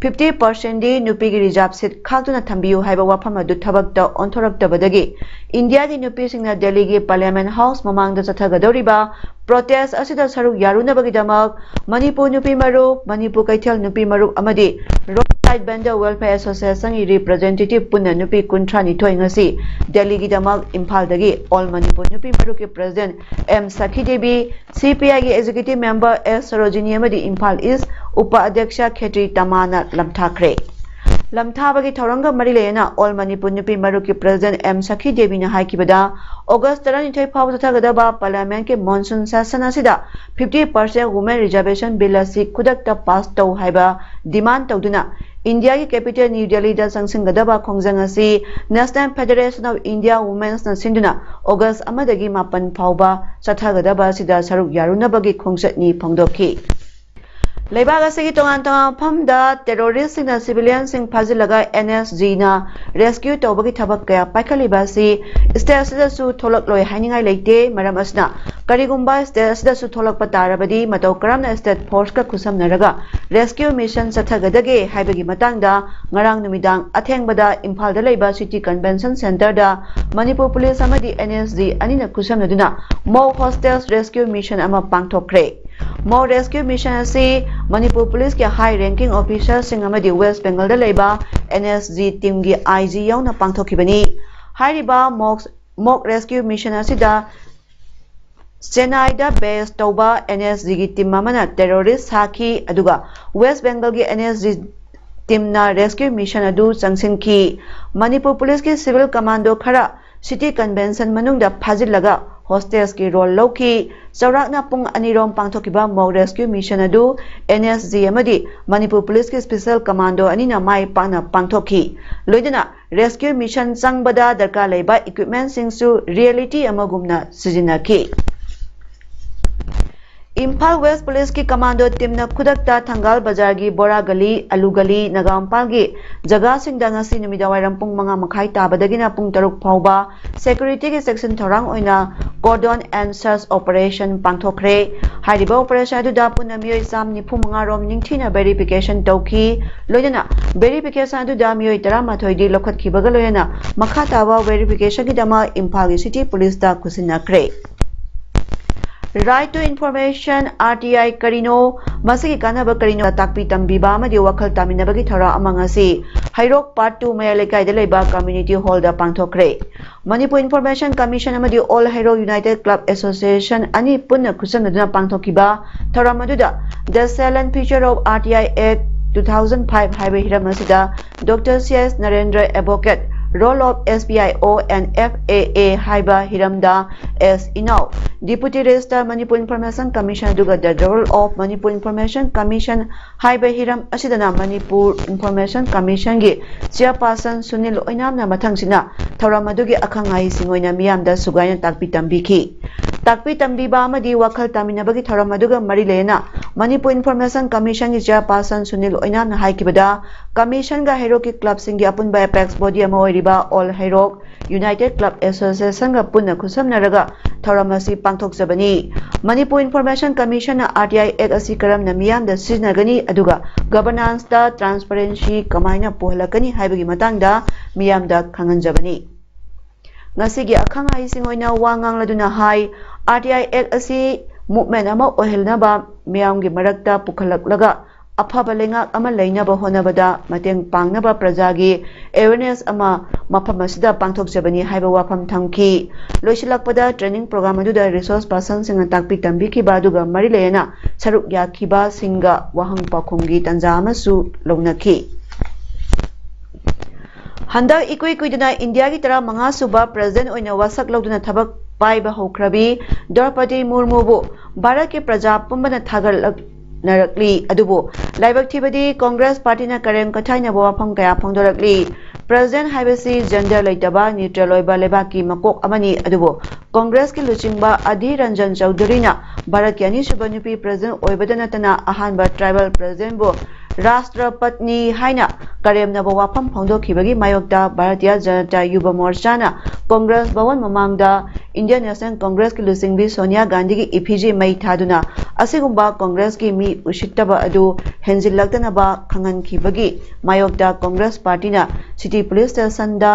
ꯐꯤꯐꯇꯤ ꯄꯥꯔꯁꯦꯟꯗꯤ ꯅꯨꯄꯤꯒꯤ ꯔꯤꯖꯥꯔꯚ ꯁꯤꯠ ꯈꯥꯛꯇꯨꯅ ꯊꯝꯕꯤꯌꯨ ꯍꯥꯏꯕ ꯋꯥꯐꯝ ꯑꯗꯨ ꯊꯕꯛꯇ ꯑꯣꯟꯊꯣꯔꯛꯇꯕꯗꯒꯤ ꯏꯟꯗꯤꯌꯥꯒꯤ ꯅꯨꯄꯤꯁꯤꯡꯅ ꯗꯦꯜꯂꯤꯒꯤ ꯄꯥꯔꯂꯤꯌꯥꯃꯦꯟ ꯍꯥꯎꯁ ꯃꯃꯥꯡꯗ ꯆꯠꯊꯒꯗꯧꯔꯤꯕ ꯄ꯭ꯔꯣꯇꯦꯁ ꯑꯁꯤꯗ ꯁꯔꯨꯛ ꯌꯥꯔꯨꯅꯕꯒꯤꯗꯃꯛ ꯃꯅꯤꯄꯨꯔ ꯅꯨꯄꯤ ꯃꯔꯨꯞ, ꯃꯅꯤꯄꯨꯔ ꯀꯩꯊꯦꯜ ꯅꯨꯄꯤ ꯃꯔꯨꯞ ꯑꯃꯗꯤ ꯔꯣꯗ ꯁꯥꯏꯗ ꯚꯦꯟꯗꯔ ꯋꯦꯜꯐꯤꯌꯔ ꯑꯦꯁꯣꯁꯤꯌꯦꯁꯟꯒꯤ ꯔꯤꯄ꯭ꯔꯖꯦꯟꯇꯦꯇꯤꯚ ꯄꯨꯟꯅ ꯅꯨꯄꯤ ꯀꯨꯟꯊ꯭ꯔꯥ ꯅꯤꯊꯣꯏ ꯉꯁꯤ ꯗꯦꯜꯂꯤꯒꯤꯗꯃꯛ ꯏꯝꯐꯥꯜꯗꯒꯤ ꯑꯣꯜ ꯃꯅꯤꯄꯨꯔ ꯅꯨꯄꯤ ꯃꯔꯨꯞꯀꯤ ꯄ꯭ꯔꯦꯁꯤꯗꯦꯟꯠ ꯑꯦꯝ ꯁꯈꯤ ꯗꯦꯕꯤ, ꯁꯤ ꯄꯤ ꯑꯥꯏꯒꯤ ꯑꯦꯛꯖꯤꯀ꯭ꯌꯨꯇꯤꯚ ꯃꯦꯝꯕꯔ ꯑꯦꯁ ꯁꯔꯣꯖꯤꯅꯤ ꯑꯃꯗꯤ ꯏꯝꯐꯥꯜ ꯏꯁ ꯎꯄ ꯑꯗ꯭ꯌꯛꯁ ꯈꯦꯇ꯭ꯔꯤ ꯇꯃꯥꯅ ꯂꯝꯊꯥꯈ꯭ꯔꯦ꯫ ꯂꯝꯊꯥꯕꯒꯤ ꯊꯧꯔꯝꯒ ꯃꯔꯤ ꯂꯩꯅꯅ ꯑꯣꯜ ꯃꯅꯤꯄꯨꯔ ꯅꯨꯄꯤ ꯃꯔꯨꯞꯀꯤ ꯄ꯭ꯔꯦꯁꯤꯗꯦꯟꯠ ꯑꯦꯝ ꯁꯈꯤ ꯗꯦꯕꯤꯅ ꯍꯥꯏꯈꯤꯕꯗ, ꯑꯣꯒꯁ ꯇꯔꯥꯅꯤꯊꯣꯏ ꯐꯥꯎꯕ ꯆꯠꯊꯒꯗꯕ ꯄꯥꯔꯂꯤꯌꯥꯃꯦꯟꯠꯀꯤ ꯃꯣꯟꯁꯨꯟ ꯁꯦꯁꯟ ꯑꯁꯤꯗ fifty percent women reservation bill ꯑꯁꯤ ꯈꯨꯗꯛꯇ ꯄꯥꯁ ꯇꯧ ꯍꯥꯏꯕ ꯗꯤꯃꯥꯟꯗ ꯇꯧꯗꯨꯅ ꯏꯟꯗꯤꯌꯥꯒꯤ ꯀꯦꯄꯤꯇꯦꯜ ꯅ꯭ꯌꯨ ꯗꯦꯜꯂꯤꯗ ꯆꯪꯁꯤꯟꯒꯗꯕ ꯈꯣꯡꯖꯪ ꯑꯁꯤ ꯅꯦꯁꯅꯦꯜ ꯐꯦꯗꯔꯦꯁꯟ ꯑꯣꯐ ꯏꯟꯗꯤꯌꯥ ꯋꯨꯃꯦꯟꯁꯅ ꯁꯤꯟꯗꯨꯅ ꯑꯣꯒꯁ ꯑꯃꯗꯒꯤ ꯃꯥꯄꯟ ꯐꯥꯎꯕ ꯆꯠꯊꯒꯗꯕ ꯑꯁꯤꯗ ꯁꯔꯨꯛ ꯌꯥꯔꯨꯅꯕꯒꯤ ꯈꯣꯡꯆꯠꯅꯤ ꯐꯣꯡꯗꯣꯛꯈꯤ꯫ ꯂꯩꯕꯥꯛ ꯑꯁꯤꯒꯤ ꯇꯣꯉꯥꯟ ꯇꯣꯉꯥꯟꯕ ꯃꯐꯝꯗ ꯇꯦꯔꯣꯔꯤꯁꯁꯤꯡꯅ ꯁꯤꯚꯤꯂꯤꯌꯟꯁꯤꯡ ꯐꯥꯖꯤꯜꯂꯒ ꯑꯦꯟ ꯑꯦꯁ ꯖꯤꯅ ꯔꯦꯁꯀ꯭ꯌꯨ ꯇꯧꯕꯒꯤ ꯊꯕꯛ ꯀꯌꯥ ꯄꯥꯏꯈꯠꯂꯤꯕ ꯑꯁꯤ ꯁ꯭ꯇꯦꯠ ꯑꯁꯤꯗꯁꯨ ꯊꯣꯛꯂꯛꯂꯣꯏ ꯍꯥꯏꯅꯤꯡꯉꯥꯏ ꯂꯩꯇꯦ꯫ ꯃꯔꯝ ꯑꯁꯤꯅ ꯀꯔꯤꯒꯨꯝꯕ ꯁ꯭ꯇꯦꯠ ꯑꯁꯤꯗꯁꯨ ꯊꯣꯛꯂꯛꯄ ꯇꯥꯔꯕꯗꯤ ꯃꯇꯧ ꯀꯔꯝꯅ ꯁ꯭ꯇꯦꯠ ꯐꯣꯔꯁꯀ ꯈꯨꯠꯁꯝꯅꯔꯒ ꯔꯦꯁꯀ꯭ꯌꯨ ꯃꯤꯁꯟ ꯆꯠꯊꯒꯗꯒꯦ ꯍꯥꯏꯕꯒꯤ ꯃꯇꯥꯡꯗ ꯉꯔꯥꯡ ꯅꯨꯃꯤꯗꯥꯡ ꯑꯊꯦꯡꯕꯗ ꯏꯝꯐꯥꯜꯗ ꯂꯩꯕ ꯁꯤꯇꯤ ꯀꯟꯚꯦꯟꯁꯟ ꯁꯦꯟꯇꯔꯗ ꯃꯅꯤꯄꯨꯔ ꯄꯨꯂꯤꯁ ꯑꯃꯗꯤ ꯑꯦꯟ ꯑꯦꯁ ꯖꯤ ꯑꯅꯤꯅ ꯈꯨꯠꯁꯝꯅꯗꯨꯅ ꯃꯣꯛ ꯍꯣꯁꯇꯦꯖ ꯔꯦꯁꯀ꯭ꯌꯨ ꯃꯤꯁꯟ ꯑꯃ ꯄꯥꯡꯊꯣꯛꯈ꯭ꯔꯦ꯫ ꯃꯣꯛ ꯔꯦꯁꯀ꯭ꯌꯨ ꯃꯤꯁꯟ ꯑꯁꯤ ꯃꯅꯤꯄꯨꯔ ꯄꯨꯂꯤꯁꯀꯤ ꯍꯥꯏ ꯔꯦꯡꯀꯤꯡ ꯑꯣꯐꯤꯁꯔꯁꯤꯡ ꯑꯃꯗꯤ ꯋꯦꯁ ꯕꯦꯡꯒꯜꯗ ꯂꯩꯕ ꯑꯦꯟ ꯑꯦꯁ ꯖꯤ ꯇꯤꯝꯒꯤ ꯑꯥꯏ ꯖꯤ ꯌꯥꯎꯅ ꯄꯥꯡꯊꯣꯛꯈꯤꯕꯅꯤ꯫ ꯍꯥꯏꯔꯤꯕ ꯃꯣꯛ, ꯃꯣꯛ ꯔꯦꯁꯀ꯭ꯌꯨ ꯃꯤꯁꯟ ꯑꯁꯤꯗ ꯆꯦꯟꯅꯥꯏꯗ ꯕꯦꯁ ꯇꯧꯕ ꯑꯦꯟ ꯑꯦꯁ ꯖꯤꯒꯤ ꯇꯤꯝ ꯑꯃꯅ ꯇꯦꯔꯣꯔꯤꯁ ꯁꯥꯈꯤ, ꯑꯗꯨꯒ ꯋꯦꯁ ꯕꯦꯡꯒꯜꯒꯤ N S G team rescue mission ꯑꯗꯨ ꯆꯪꯁꯤꯟꯈꯤ꯫ ꯃꯅꯤꯄꯨꯔ ꯄꯨꯂꯤꯁꯀꯤ ꯁꯤꯚꯤꯜ ꯀꯃꯥꯟꯗꯣ ꯈꯔ ꯁꯤꯇꯤ ꯀꯟꯚꯦꯟꯁꯟ ꯃꯅꯨꯡꯗ ꯐꯥꯖꯤꯜꯂꯒ ꯍꯣꯁꯇꯦꯖꯀꯤ ꯔꯣꯜ ꯂꯧꯈꯤ꯫ ꯆꯥꯎꯔꯥꯛꯅ ꯄꯨꯡ ꯑꯅꯤꯔꯣꯝ ꯄꯥꯡꯊꯣꯛꯈꯤꯕ ꯃꯣꯛ ꯔꯦꯁꯀ꯭ꯌꯨ ꯃꯤꯁꯟ ꯑꯗꯨ ꯑꯦꯟ ꯑꯦꯁ ꯖꯤ ꯑꯃꯗꯤ ꯃꯅꯤꯄꯨꯔ ꯄꯨꯂꯤꯁꯀꯤ ꯁ꯭ꯄꯦꯁꯦꯜ ꯀꯃꯥꯟꯗꯣ ꯑꯅꯤꯅ ꯃꯥꯏ ꯄꯥꯛꯅ ꯄꯥꯡꯊꯣꯛꯈꯤ꯫ ꯂꯣꯏꯅꯅ ꯔꯦꯁꯀ꯭ꯌꯨ ꯃꯤꯁꯟ ꯆꯪꯕꯗ ꯗꯔꯀꯥꯔ ꯂꯩꯕ ꯏꯀ꯭ꯋꯤꯞꯃꯦꯟꯁꯤꯡꯁꯨ ꯔꯤꯌꯦꯂꯤꯇꯤ ꯑꯃꯒꯨꯝꯅ ꯁꯤꯖꯤꯟꯅꯈꯤ꯫ ꯏꯝꯐꯥꯜ ꯋꯦꯁ ꯄꯨꯂꯤꯁꯀꯤ ꯀꯃꯥꯟꯗꯣ ꯇꯤꯝꯅ ꯈꯨꯗꯛꯇ ꯊꯪꯒꯥꯜ ꯕꯖꯥꯔꯒꯤ ꯕꯣꯔꯥ ꯒꯂꯤ, ꯑꯂꯨ ꯒꯂꯤ, ꯅꯒꯥꯝꯄꯥꯜꯒꯤ ꯖꯒꯥꯁꯤꯡꯗ ꯉꯁꯤ ꯅꯨꯃꯤꯗꯥꯡꯋꯥꯏꯔꯝ ꯄꯨꯡ ꯃꯉꯥ ꯃꯈꯥꯏ ꯇꯥꯕꯗꯒꯤꯅ ꯄꯨꯡ ꯇꯔꯨꯛ ꯐꯥꯎꯕ ꯁꯦꯀ꯭ꯌꯨꯔꯤꯇꯤꯒꯤ ꯆꯦꯛꯁꯤꯟ ꯊꯧꯔꯥꯡ ꯑꯣꯏꯅ cordon and search operation ꯄꯥꯡꯊꯣꯛꯈ꯭ꯔꯦ꯫ ꯍꯥꯏꯔꯤꯕ operation ꯑꯗꯨꯗ ꯄꯨꯟꯅ ꯃꯤꯑꯣꯏ ꯆꯥꯝ ꯅꯤꯐꯨ ꯃꯉꯥ ꯔꯣꯝ ꯅꯤꯡꯊꯤꯅ verification ꯇꯧꯈꯤ꯫ ꯂꯣꯏꯅꯅ verification ꯑꯗꯨꯗ ꯃꯤꯑꯣꯏ ꯇꯔꯥꯃꯥꯊꯣꯏꯗꯤ ꯂꯧꯈꯠꯈꯤꯕꯒ ꯂꯣꯏꯅꯅ ꯃꯈꯥ ꯇꯥꯕ verificationꯒꯤꯗꯃꯛ ꯏꯝꯐꯥꯜꯒꯤ city ꯄꯨꯂꯤꯁꯇ ꯈꯨꯠꯁꯤꯟꯅꯈ꯭ꯔꯦ꯫ Right to Information, R T I, ꯀꯔꯤꯅꯣ? ꯃꯁꯤꯒꯤ ꯀꯥꯟꯅꯕ ꯀꯔꯤꯅꯣ? ꯇꯥꯛꯄꯤ ꯇꯝꯕꯤꯕ ꯑꯃꯗꯤ ꯋꯥꯈꯜ ꯇꯥꯃꯤꯟꯅꯕꯒꯤ ꯊꯧꯔꯝ ꯑꯃ ꯉꯁꯤ ꯍꯩꯔꯣꯛ Part two ꯃꯌꯥꯏ ꯂꯩꯀꯥꯏꯗ ꯂꯩꯕ community hallꯗ ꯄꯥꯡꯊꯣꯛꯈ꯭ꯔꯦ꯫ Manipur Information Commission ꯑꯃꯗꯤ All Hairock United Club Association ꯑꯅꯤ ꯄꯨꯟꯅ ꯈꯨꯠꯁꯝꯅꯗꯨꯅ ꯄꯥꯡꯊꯣꯛꯈꯤꯕ ꯊꯧꯔꯝ ꯑꯗꯨꯗ The Salient Feature of R T I Act two thousand five ꯍꯥꯏꯕ ꯍꯤꯔꯝ ꯑꯁꯤꯗ Doctor C S Narendra, Advocate, Role of S P I O and F A A ꯍꯥꯏꯕ ꯍꯤꯔꯝꯗ S Inao, Deputy Registrar, Manipur Information Commission, ꯑꯗꯨꯒ The Role of Manipur Information Commission ꯍꯥꯏꯕ ꯍꯤꯔꯝ ꯑꯁꯤꯗꯅ Manipur Information Commissionꯒꯤ Chairperson Sunil ꯑꯣꯏꯅꯥꯝꯅ ꯃꯊꯪꯁꯤꯅ ꯊꯧꯔꯝ ꯑꯗꯨꯒꯤ ꯑꯈꯪ ꯑꯍꯩꯁꯤꯡ ꯑꯣꯏꯅ ꯃꯤꯌꯥꯝꯗ ꯁꯨꯒꯥꯏꯅ ꯇꯥꯛꯄꯤ ꯇꯝꯕꯤꯈꯤ꯫ ꯇꯥꯛꯄꯤ ꯇꯝꯕꯤꯕ ꯑꯃꯗꯤ ꯋꯥꯈꯜ ꯇꯥꯃꯤꯟꯅꯕꯒꯤ ꯊꯧꯔꯝ ꯑꯗꯨꯒ ꯃꯔꯤ ꯂꯩꯅꯅ Manipur Information Commissionꯒꯤ Chairperson ꯁꯨꯅꯤꯜ ꯑꯣꯏꯅꯥꯝꯅ ꯍꯥꯏꯈꯤꯕꯗ, Commissionꯒ ꯍꯩꯔꯣꯛꯀꯤ clubꯁꯤꯡꯒꯤ ꯑꯄꯨꯟꯕ apex body ꯑꯃ ꯑꯣꯏꯔꯤꯕ All Hairock United Club Associationꯒ ꯄꯨꯟꯅ ꯈꯨꯠꯁꯝꯅꯔꯒ ꯊꯧꯔꯝ ꯑꯁꯤ ꯄꯥꯡꯊꯣꯛꯆꯕꯅꯤ꯫ Manipur Information Commissionꯅ R T I Act ꯑꯁꯤ ꯀꯔꯝꯅ ꯃꯤꯌꯥꯝꯗ ꯁꯤꯖꯤꯟꯅꯒꯅꯤ, ꯑꯗꯨꯒ governanceꯇ transparency ꯀꯃꯥꯏꯅ ꯄꯨꯍꯜꯂꯛꯀꯅꯤ ꯍꯥꯏꯕꯒꯤ ꯃꯇꯥꯡꯗ ꯃꯤꯌꯥꯝꯗ ꯈꯪꯍꯟꯖꯕꯅꯤ꯫ ꯉꯁꯤꯒꯤ ꯑꯈꯪ ꯑꯍꯩꯁꯤꯡ ꯑꯣꯏꯅ ꯋꯥ ꯉꯥꯡꯂꯗꯨꯅ ꯍꯥꯏ, R T I Act ꯑꯁꯤ movement ꯑꯃ ꯑꯣꯏꯍꯟꯅꯕ ꯃꯤꯌꯥꯝꯒꯤ ꯃꯔꯛꯇ ꯄꯨꯈꯠꯂꯛꯂꯒ ꯑꯐꯕ ꯂꯩꯉꯥꯛ ꯑꯃ ꯂꯩꯅꯕ ꯍꯣꯠꯅꯕꯗ ꯃꯇꯦꯡ ꯄꯥꯡꯅꯕ ꯄ꯭ꯔꯖꯥꯒꯤ awareness ꯑꯃ ꯃꯐꯝ ꯑꯁꯤꯗ ꯄꯥꯡꯊꯣꯛꯆꯕꯅꯤ ꯍꯥꯏꯕ ꯋꯥꯐꯝ ꯊꯝꯈꯤ꯫ ꯂꯣꯏꯁꯤꯜꯂꯛꯄꯗ training program ꯑꯗꯨꯗ resource personꯁꯤꯡꯅ ꯇꯥꯛꯄꯤ ꯇꯝꯕꯤꯈꯤꯕ ꯑꯗꯨꯒ ꯃꯔꯤ ꯂꯩꯅꯅ ꯁꯔꯨꯛ ꯌꯥꯈꯤꯕꯁꯤꯡꯒ ꯋꯥꯍꯪ ꯄꯥꯎꯈꯨꯝꯒꯤ ꯇꯥꯟꯖꯥ ꯑꯃꯁꯨ ꯂꯧꯅꯈꯤ꯫ ꯍꯟꯗꯛ ꯏꯀꯨꯏ ꯀꯨꯏꯗꯅ ꯏꯟꯗꯤꯌꯥꯒꯤ ꯇꯔꯥꯃꯉꯥ ꯁꯨꯕ president ꯑꯣꯏꯅ ꯋꯥꯁꯛ ꯂꯧꯗꯨꯅ ꯊꯕꯛ ꯄꯥꯏꯕ ꯍꯧꯈ꯭ꯔꯕꯤ ꯗ꯭ꯔꯧꯄꯗꯤ ꯃꯨꯔꯃꯨꯕꯨ ꯚꯥꯔꯠꯀꯤ ꯄ꯭ꯔꯖꯥ ꯄꯨꯝꯕꯅ ꯊꯥꯒꯠꯂꯛ-, ꯅꯔꯛꯂꯤ꯫ ꯑꯗꯨꯕꯨ ꯂꯥꯏꯕꯛ ꯊꯤꯕꯗꯤ ꯀꯣꯡꯒ꯭ꯔꯦꯁ ꯄꯥꯔꯇꯤꯅ ꯀꯔꯦꯝ ꯀꯊꯥꯏꯅꯕ ꯋꯥꯐꯝ ꯀꯌꯥ ꯐꯣꯡꯗꯣꯔꯛꯂꯤ꯫ ꯄ꯭ꯔꯁꯤꯗꯦꯟ ꯍꯥꯏꯕꯁꯤ ꯖꯦꯟꯗꯔ ꯂꯩꯇꯕ ꯅ꯭ꯌꯨꯇ꯭ꯔꯦꯜ ꯑꯣꯏꯕ ꯂꯩꯕꯥꯛꯀꯤ ꯃꯀꯣꯛ ꯑꯃꯅꯤ꯫ ꯑꯗꯨꯕꯨ ꯀꯣꯡꯒ꯭ꯔꯦꯁꯀꯤ ꯂꯨꯆꯤꯡꯕ ꯑꯙꯤꯔ ꯔꯟꯖꯟ ꯆꯧꯙꯨꯔꯤꯅ ꯚꯥꯔꯠꯀꯤ ꯑꯅꯤꯁꯨꯕ ꯅꯨꯄꯤ ꯄ꯭ꯔꯁꯤꯗꯦꯟ ꯑꯣꯏꯕꯗ ꯅꯠꯇꯅ ꯑꯍꯥꯟꯕ ꯇ꯭ꯔꯥꯏꯕꯦꯜ ꯄ꯭ꯔꯁꯤꯗꯦꯟꯕꯨ ꯔꯥꯁꯇ꯭ꯔꯄꯠꯅꯤ ꯍꯥꯏꯅ ꯀꯔꯦꯝꯅꯕ ꯋꯥꯐꯝ ꯐꯣꯡꯗꯣꯛꯈꯤꯕꯒꯤ ꯃꯥꯌꯣꯛꯇ ꯚꯥꯔꯇꯤꯌ ꯖꯅꯇꯥ ꯌꯨꯕ ꯃꯣꯔꯆꯥꯅ ꯀꯣꯡꯒ꯭ꯔꯦꯁ ꯚꯋꯟ ꯃꯃꯥꯡꯗ ꯏꯟꯗꯤꯌꯟ ꯅꯦꯁꯅꯦꯜ ꯀꯣꯡꯒ꯭ꯔꯦꯁꯀꯤ ꯂꯨꯆꯤꯡꯕꯤ ꯁꯣꯅꯤꯌꯥ ꯒꯥꯟꯙꯤꯒꯤ ꯏꯐꯤꯖꯤ ꯃꯩ ꯊꯥꯗꯨꯅ ꯑꯁꯤꯒꯨꯝꯕ ꯀꯣꯡꯒ꯭ꯔꯦꯁꯀꯤ ꯃꯤ ꯎꯁꯤꯠꯇꯕ ꯑꯗꯨ ꯍꯦꯟꯖꯤꯜꯂꯛꯇꯅꯕ ꯈꯪꯍꯟꯈꯤꯕꯒꯤ ꯃꯥꯌꯣꯛꯇ ꯀꯣꯡꯒ꯭ꯔꯦꯁ ꯄꯥꯔꯇꯤꯅ ꯁꯤꯇꯤ ꯄꯨꯂꯤꯁ ꯁ꯭ꯇꯦꯁꯟꯗ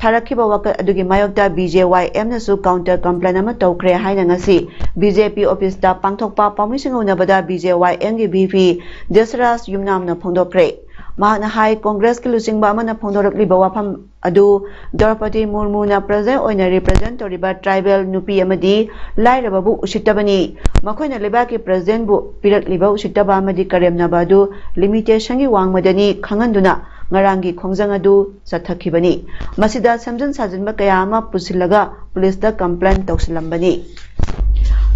ꯊꯥꯔꯛꯈꯤꯕ ꯋꯥꯀꯠ ꯑꯗꯨꯒꯤ ꯃꯥꯌꯣꯛꯇ ꯕꯤ ꯖꯦ ꯋꯥꯏ ꯑꯦꯝꯅꯁꯨ ꯀꯥꯎꯟꯇꯔ ꯀꯝꯄ꯭ꯂꯦꯟ ꯑꯃ ꯇꯧꯈ꯭ꯔꯦ ꯍꯥꯏꯅ ꯉꯁꯤ ꯕꯤ ꯖꯦ ꯄꯤ ꯑꯣꯐꯤꯁꯇ ꯄꯥꯡꯊꯣꯛꯄ ꯄꯥꯎꯃꯤꯁꯤꯡ ꯎꯅꯕꯗ ꯕꯤ ꯖꯦ ꯋꯥꯏ ꯑꯦꯝꯒꯤ ꯚꯤ ꯄꯤ ꯗꯁꯔꯥꯖ ꯌꯨꯝꯅꯥꯝꯅ ꯐꯣꯡꯗꯣꯛꯈ꯭ꯔꯦ꯫ ꯃꯍꯥꯛꯅ ꯍꯥꯏ, ꯀꯣꯡꯒ꯭ꯔꯦꯁꯀꯤ ꯂꯨꯆꯤꯡꯕ ꯑꯃꯅ ꯐꯣꯡꯗꯣꯔꯛꯂꯤꯕ ꯋꯥꯐꯝ ꯑꯗꯨ ꯗ꯭ꯔꯧꯄꯗꯤ ꯃꯨꯔꯃꯨꯅ ꯄ꯭ꯔꯁꯤꯗꯦꯟ ꯑꯣꯏꯅ ꯔꯤꯄ꯭ꯔꯖꯦꯟ ꯇꯧꯔꯤꯕ ꯇ꯭ꯔꯥꯏꯕꯦꯜ ꯅꯨꯄꯤ ꯑꯃꯗꯤ ꯂꯥꯏꯔꯕꯕꯨ ꯎꯁꯤꯠꯇꯕꯅꯤ꯫ ꯃꯈꯣꯏꯅ ꯂꯩꯕꯥꯛꯀꯤ ꯄ꯭ꯔꯁꯤꯗꯦꯟꯕꯨ ꯄꯤꯔꯛꯂꯤꯕ ꯎꯁꯤꯠꯇꯕ ꯑꯃꯗꯤ ꯀꯔꯦꯝꯅꯕ ꯑꯗꯨ ꯂꯤꯃꯤꯇꯦꯁꯟꯒꯤ ꯋꯥꯡꯃꯗꯅꯤ ꯈꯪꯍꯟꯗꯨꯅ ꯉꯔꯥꯡꯒꯤ ꯈꯣꯡꯖꯪ ꯑꯗꯨ ꯆꯠꯊꯈꯤꯕꯅꯤ꯫ ꯃꯁꯤꯗ ꯁꯦꯝꯖꯤꯟ ꯁꯥꯖꯤꯟꯕ ꯀꯌꯥ ꯑꯃ ꯄꯨꯁꯤꯜꯂꯒ ꯄꯨꯂꯤꯁꯇ ꯀꯝꯄ꯭ꯂꯦꯟ ꯇꯧꯁꯤꯜꯂꯝꯕꯅꯤ꯫